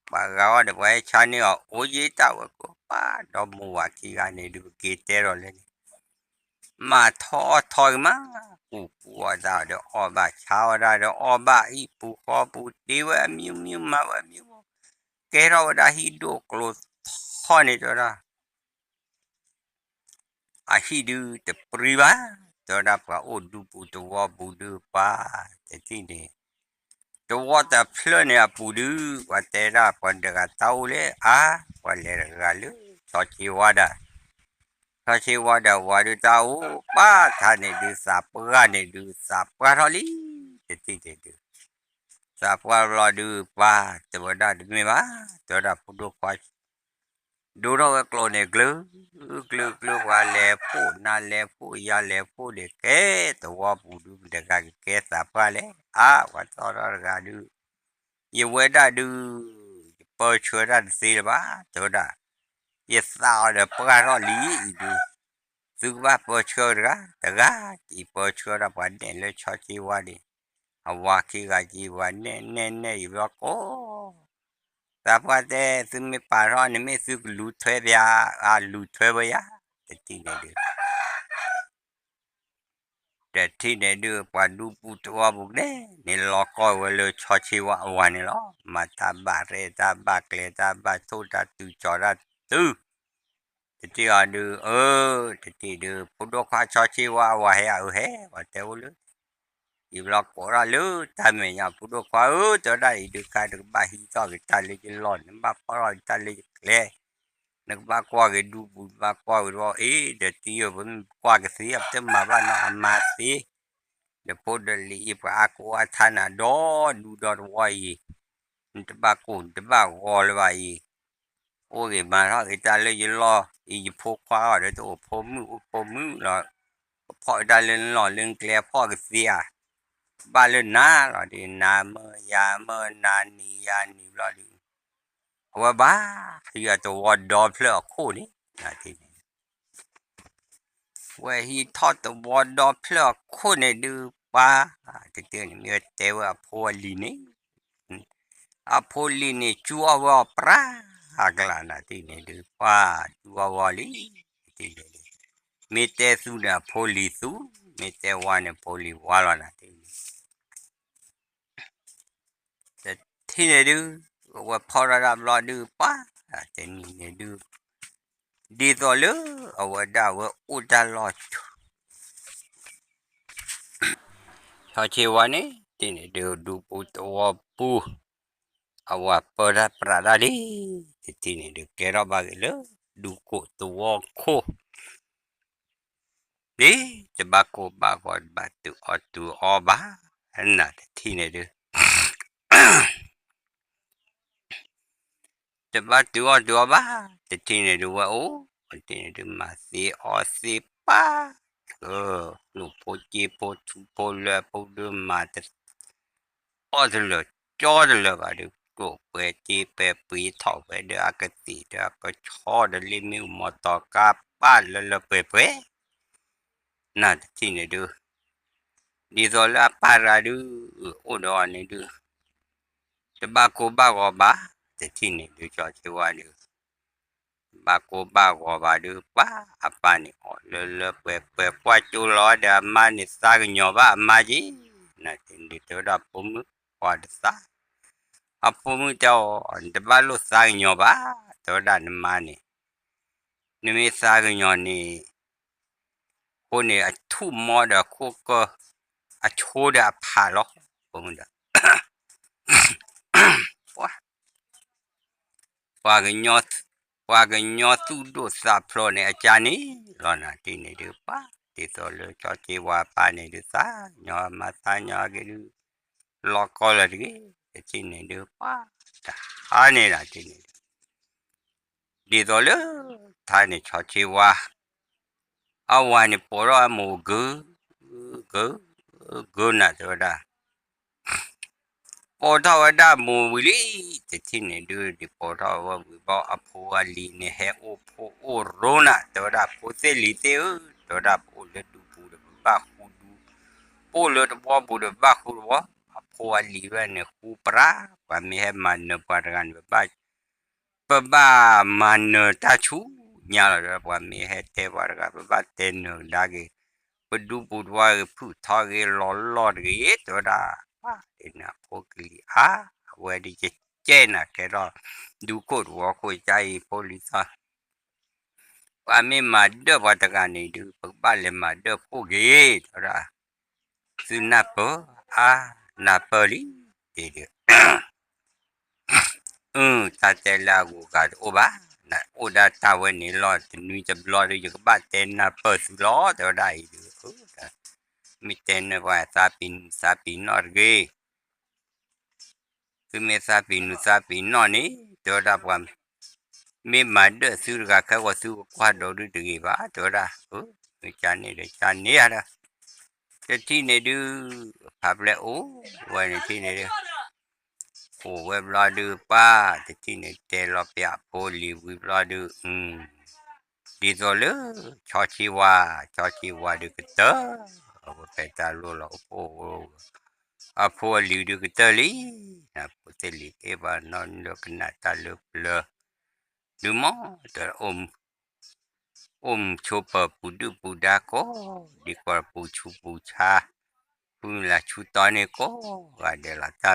ပှၤဂၤအီၤဒီးပှၤဟဲဆါန့ၢ်အီၤ အိၣ်ယံၤတၢ်ဝဲကိးပှၤ ဒီမိၢ်ဝၤခံဂၤန့ၣ်ဒုး ကက့ၤတဲဒီးလဲၣ်န့ၣ် မၤထီၣ်အီၣ်ထီၣ်က့ၤမး, ပူၤပူၤအီၣ်တၢ်ဒီးအီၣ်ဘၣ် ဆါဝဲဒၣ်ဒီးအီၣ်ဘၣ် ဟံၣ်ပူၤဃီပူၤ တ့ဝဲအမံၤမံၤ မၤဝဲအမံၤမံၤ, ကဲထီၣ်ဝဲဒၣ်ဟံၣ်ဒိၣ်ကျိၤထီၣ်န့ၣ် တဲဝဲဒၣ် အဟံၣ်ဒုးတပြံဘၣ်, တဲဝဲဒၣ်ပှၤအိၣ်ဒူပူၤတဝီပူၤဒုး ပှၤတထံၣ်န့ၣ် တဝီတဖျၢၣ်န့ၣ်အပူၤဒုး ပှၤတဲဒၣ်ပှၤတဂၤတၢ်အိၣ်လၢအါ, ပှၤလဲၤတဂၤလၢ စီၤက့ဝါဒၣ်, ဖ ဆီဆ့ဝါဒီးအဝၤဒုးတၢ်အိၣ်ပၢ်ထါန့ၣ်ဒုး သးပှၢ်န့ၣ်ဒုး သးပှၢ်ထီၣ်လံ, တထံၣ်န့ၣ်ဒုး သးပှၢ်ဘျီဒုး ပှၤ တဲဝဲဒၣ်တမ့ၢ်ဘၣ်, တဲဝဲဒၣ်ဖိဒိၣ်ခွါ ဒိထီၣ်ဝဲကျိာ်န့ၣ် ကျၢၤကျၢၤကျၢၤ ပှၤလဲၤဖှိၣ် နါလဲၤဖှိၣ် ယၤလဲၤဖှိၣ်န့ၣ် ကဲသဝီပူၤဒုး မတၤဂၤကကဲသးပှၢ်လဲၣ်, အါ ပှၤတီၢ်ထီၣ်တဂၤဒုး ယဝဲဒၣ်ဒုး ယပၢဆှၢတၢ်တသ့လၢၤဘၣ်, တဲဝဲဒၣ် ယသးအီၤဒီးပှၢ်ထီၣ်လံအံၤဒုး သုကဘၣ်ပၢဆှၢတဂၤ, တဂၤ ယပၢဆှၢဒၣ်ပှၤနဲၣ်လၢဆီဆ့ဝါန့ၣ်, အဝၤခံဂၤက့ၤ ပှၤနဲၣ်နဲၣ်နဲၣ်အံၤဘျီကိး သးပှၢ်တဲ သုမ့ၢ်ပာ်ထီၣ်န့ၣ် မ့ၢ်သုကလူၤထွဲပယၤ, အလူၤထွဲဝဲယၤ, တထံၣ်န့ၣ်ဒုး တထံၣ်န့ၣ်ဒုး ပှၤဒူပူၤသဝီပူၤကလဲၣ်န့ၣ် လီၤကီဝဲလၢဆီဆ့ဝါအဝၤန့ၣ်လီၤ. မၤတၢ်ဘၣ်ရဲၣ်တၢ်ဘၣ်ကျဲၤ တၢ်ဘၣ်ထိၣ်တၢ်တုၤ ကၠီၤတၢ်တုၤ, တထံၣ်အီၤဒုး အၢ တထံၣ်ဒုး ဖိဒိၣ်ခွါဆီဆ့ဝါအဝၤဟဲဧါ, အၢ ဟဲ ပှၤတဲအိၣ်လၢ ယံာ်ဘျီကိးထီၣ်လၢတၢ်မဲာ်ညါ ဖိဒိၣ်ခွါဧၢ, တဲဝဲဒၣ်အံၤဒုး ခါနကဘၣ်ဟံးထီၣ်က့ၤတၢ်လၢယလီၢ်, နဘၣ်ဖီၣ်ထီၣ်က့ၤတၢ်လၢယကျဲ, နကဘၣ်ကွၢ်က့ၤဒူပူၤ, နဘၣ်ကွၢ်က့ၤတဝီ, အ့ ဒီးတံၤဧၢ, ပမ့ၢ်ကွၢ်ကသ့ ပတမၤဘၣ်နီတမံၤသ့, ဒီးဖိဒီးလံၤအံၤ ပှၤအါကိးအါထါနၤဒီဒူဒီတဝီအံၤ, နတဘၣ်ကိၢ်နတဘၣ်ဂီၤလၢၤဘၣ်အံၤ, အိၣ်ဂ့ၤမၤထီၣ်က့ၤတၢ်လၢယလီၢ်အံၤ, ယဖိခွါအီၤဒီးတအိၣ်ဖိမုၣ်အိၣ်ဖိမုၣ်လီၤ, ကဖီၣ်က့ၤတၢ်လၢနလီၢ်လၢနကျဲ ဖီၣ်ကသ့ဧါ, ဘၣ်လၢနၤလီၤဒီး နၤမၢယၤမၢ နၤနံၤယၤနံၤဘျီဒီး အဝဲဘၣ်ဟံးအသဝီဒီဖျၢၣ်အခိၣ်န့ၣ်, ဝဲဟံးထီၣ်သဝီဒီဖျၢၣ်အခိၣ်န့ၣ်ဒုး ပှၤ တထံၣ်န့ၣ် မ့ၢ်ဝဲတဲဝဲအဖိအလံၤန့ၣ်, အဖိလံၤန့ၣ် ကၠူအီၣ်ဝဲအီၤပြၢ်အကျါနၤတထံၣ်န့ၣ်ဒုး ပှၤ ကၠူအီၣ်ဝဲအီၤလံ, တထံၣ်န့ၣ်ဒုး မ့ၢ်တဲသူန့ၣ်အဖိလံၤသူ, မ့ၢ်တဲဝါန့ၣ်အဖိလံၤဝါလီၤနၤတထံၣ်န့ၣ် တထံၣ်န့ၣ်ဒုး အဝဲဖီၣ်ထီၣ်တၢ်ဘျီဒုး ပှၤ တနံၤန့ၣ်ဒုး ဒ်သိးလၢအဝဲဒၣ်ဝဲအိၣ်တၢ်လီၢ် ဆီဆ့ဝါန့ၣ် တထံၣ်န့ၣ်ဒုး ဒူပူၤသဝီပူၤ အဝဲပၢတၢ်ပြးတၢ်လံ, တထံၣ်န့ၣ်ဒုး ကဲထီၣ်ဘၣ်က့ၤလၢ ဒူကိးသဝီခိၣ် လံ, တဘၣ်ကိၢ်ဘၣ်ဂီၤ တဘၣ်တုၤအီၣ်တုၤအီဘၣ်, နတထံၣ်န့ၣ်ဒုး တဘၣ်တုၤအီၣ်တုၤအီဘၣ်, တထံၣ်န့ၣ်ဒုးဝဲအိၣ်, တထံၣ်န့ၣ်ဒုးမၤသ့အီၣ်သ့ပၢ်, ကျိၣ်ဖိက့ဖိထူဖိလၢအဖိဒုးမၤ အီၣ်တလၢာ်ကၠီတလၢာ်ဘၣ်ဒီး ကျိၣ်ပှဲၤက့ပှဲၤပှ့ၤထီၣ်ဝဲဒီးအကသံၣ်ဒီးအကဆီဒီး လ့ၣ်မ့ၣ်အူမီၤတီၤကါပၢ်လၢလၢပှဲၤပှဲၤ, နတထံၣ်န့ၣ်ဒုး ဒ်သိးလၢအပၢ်တဂၤဒုး အိၣ်ဒီးအီၤန့ၣ်ဒုး တဘၣ်ကိၢ်ဘၣ်ဂီၤဘၣ်, တထံၣ်န့ၣ်ဒုး ကၠီၤစ့ဝါဒုး တဘၣ်ကိၢ်ဘၣ်ဂီၤဘၣ်ဒုး ပှၤအပၢ်န့ၣ်အီၣ်လၢလၢပှဲၤပှဲၤ ကွၢ်ကၠိလီၤဒီးအမါန့ၣ်သးကညီၤဘၣ်အမါက့ၤ, နတထံၣ်န့ၣ်ဒုး တဲဝဲဒၣ်ဖိမုၣ် ပှၤတသး, အဖိမုၣ်တဲအီၤ နတဘၣ်လိၣ်သးကညီၤဘၣ်, တဲဝဲဒၣ်နမါန့ၣ် နမ့ၢ်သးကညီၤန့ၣ် အဃိန့ၣ် အထူၣ်မီဒီးအခိၣ်ကၢၢ် အဆိဒီးအဖးလီၤ, ဖိမုၣ်ဒီး ပှၤကညီသူၣ်ဒိၣ်သးဖျိးန့ၣ် အကါန့ၣ်လီၤနၤတထံၣ်န့ၣ်ဒုး ပှၤ ဒ်သိးလၢကၠီၤစ့ဝါအပၢ်န့ၣ်ဒုးသးညီၤမၤသးညီၤက့ၤဒုး လီၤကီလၢၤတဂ့ၤ, တထံၣ်န့ၣ်ဒုး ပှၤ တဟါန့ၣ်လီၤတထံၣ်န့ၣ်ဒုး ဒ်သိးလၢ ထါန့ၣ် ဆီဆ့ဝါ အဝၤန့ၣ်ပိာ်ထီၣ်အမိၢ်ဂုၤ ဂုၤ ဂုၤနၤတဲဝဲဒၣ် ပိာ်ထီၣ်ဝဲဒၣ်မိၢ်ဝံၤလံ, တထံၣ်န့ၣ်ဒုး ဒ်ပိာ်ထီၣ်ဝဲဝံၤဘျီ အဖိအလံၤန့ၣ် ဟဲအိၣ်ဖိအိၣ်ရိနၤ တဲဝဲဒၣ် ဖိသ့ၣ်လံၤသ့ၣ်ဧၢ, တဲဝဲဒၣ် ပအိၣ်လၢဒူပူၤဒီး ပဘၣ်ဃူဒူ, ပအိၣ်လၢတဝီပူၤဒီး ပဘၣ်ဃူတဝီ, အဖိအလံၤဝဲန့ၣ် ဃူပြး, ပှၤမ့ၢ်ဟဲမၤနၢၤပှၤတဂၤန့ၣ် ပဘၣ် ပဘၣ်မၤနၢၤတၢ်ဆူညါလီၤ, ပှၤမ့ၢ်ဟဲတဲပှၤတဂၤ ပဘၣ်တဲနၢၤကဒါက့ၤ, ပဒူပူၤတဝီဂ့ၤ ဖုၣ်ထီဂ့ၤ လီၤလီၢ်တဂ့ၤ တဲဝဲဒၣ်, ပှၤဒ်န့ၣ် အဖိကလံၤအါ, အဝဲဒ်ကကဲနၤ ကဲထီၣ် ဒူခိၣ်တဝီခိၣ် ကါအံၤဖိလံၤသီ ပှၤမ့ၢ်မၤဒၢၣ်ပှၤတဂၤန့ၣ်ဒုး ပကဘၣ်လဲၤမၤဒၢၣ်ဖှိၣ်က့ၤ တဲဝဲဒၣ်, သုနၢ်ပၢၢ်အါ, နၢ်ပၢၢ်လံ, ဒ်ဒုး အု တၢ်တဲလၢအဂုၤအဂၤတအိၣ်ဘၣ်, အိၣ်ဒၣ်တၢ်ဝဲန့ၣ်လီၤ, တနွံတဘျီဒီး ယကဘၣ်တဲနၢ်ပၢၢ်သုလီၤ တဲဝဲဒၣ်အံၤဒီး, မ့ၢ်တဲနၢ်ပှၤသးပ့ၤနုာ်သးပ့ၤနီၣ်တဂ့ၤ, သုမ့ၢ်သးပ့ၤနုာ်သးပ့ၤနီၣ်န့ၣ် တဲဝဲဒၣ်ပှၤ မ့ၢ်မၤဒၢၣ်သုတဂၤခဲဂီၤ သုကကွၢ်ဒိးဒုတဂ့ၤဘၣ် တဲဝဲဒၣ်, မ့ၢ်ကန့ၣ်ဒီးကန့ၣ်ဧါဒီး, တထံၣ်န့ၣ်ဒုး ဖးပျဲၢ်အိၣ်ဝဲန့ၣ်ထံၣ်န့ၣ်ဒုး အိၣ်ဝဲဘျီဒုးပၢ် တထံၣ်န့ၣ်တဲလီၤပျဲၢ်အဖိလံၤဝံၤဘျီဒုး, ဒ်သိးလၢ ဆီဆ့ဝါ, ဆီဆ့ဝါဒုးကတၢၢ်, အဝဲဖဲတၢ်လိၣ်လီၤအိၣ်ဖှိၣ် အဖိအလံၤဒုးကတၢၢ်လံ, ဖိသ့ၣ်လံၤသ့ၣ်ဘၣ်နီၢ်နီၢ်ကနၣ်တၢ်လၢပျၢၤ, ဒုးမ့ၢ်တ အိၣ်မုာ်ဆိးပၢၤပူၤဒုၣ်ပူၤဒါကိး, ဒ်ကီးပူၤဆူးပူၤဆါ, ဖုမုၢ်လၢ်ဆူးတီန့ၣ်ကိးဂၤဒဲးလီၤ.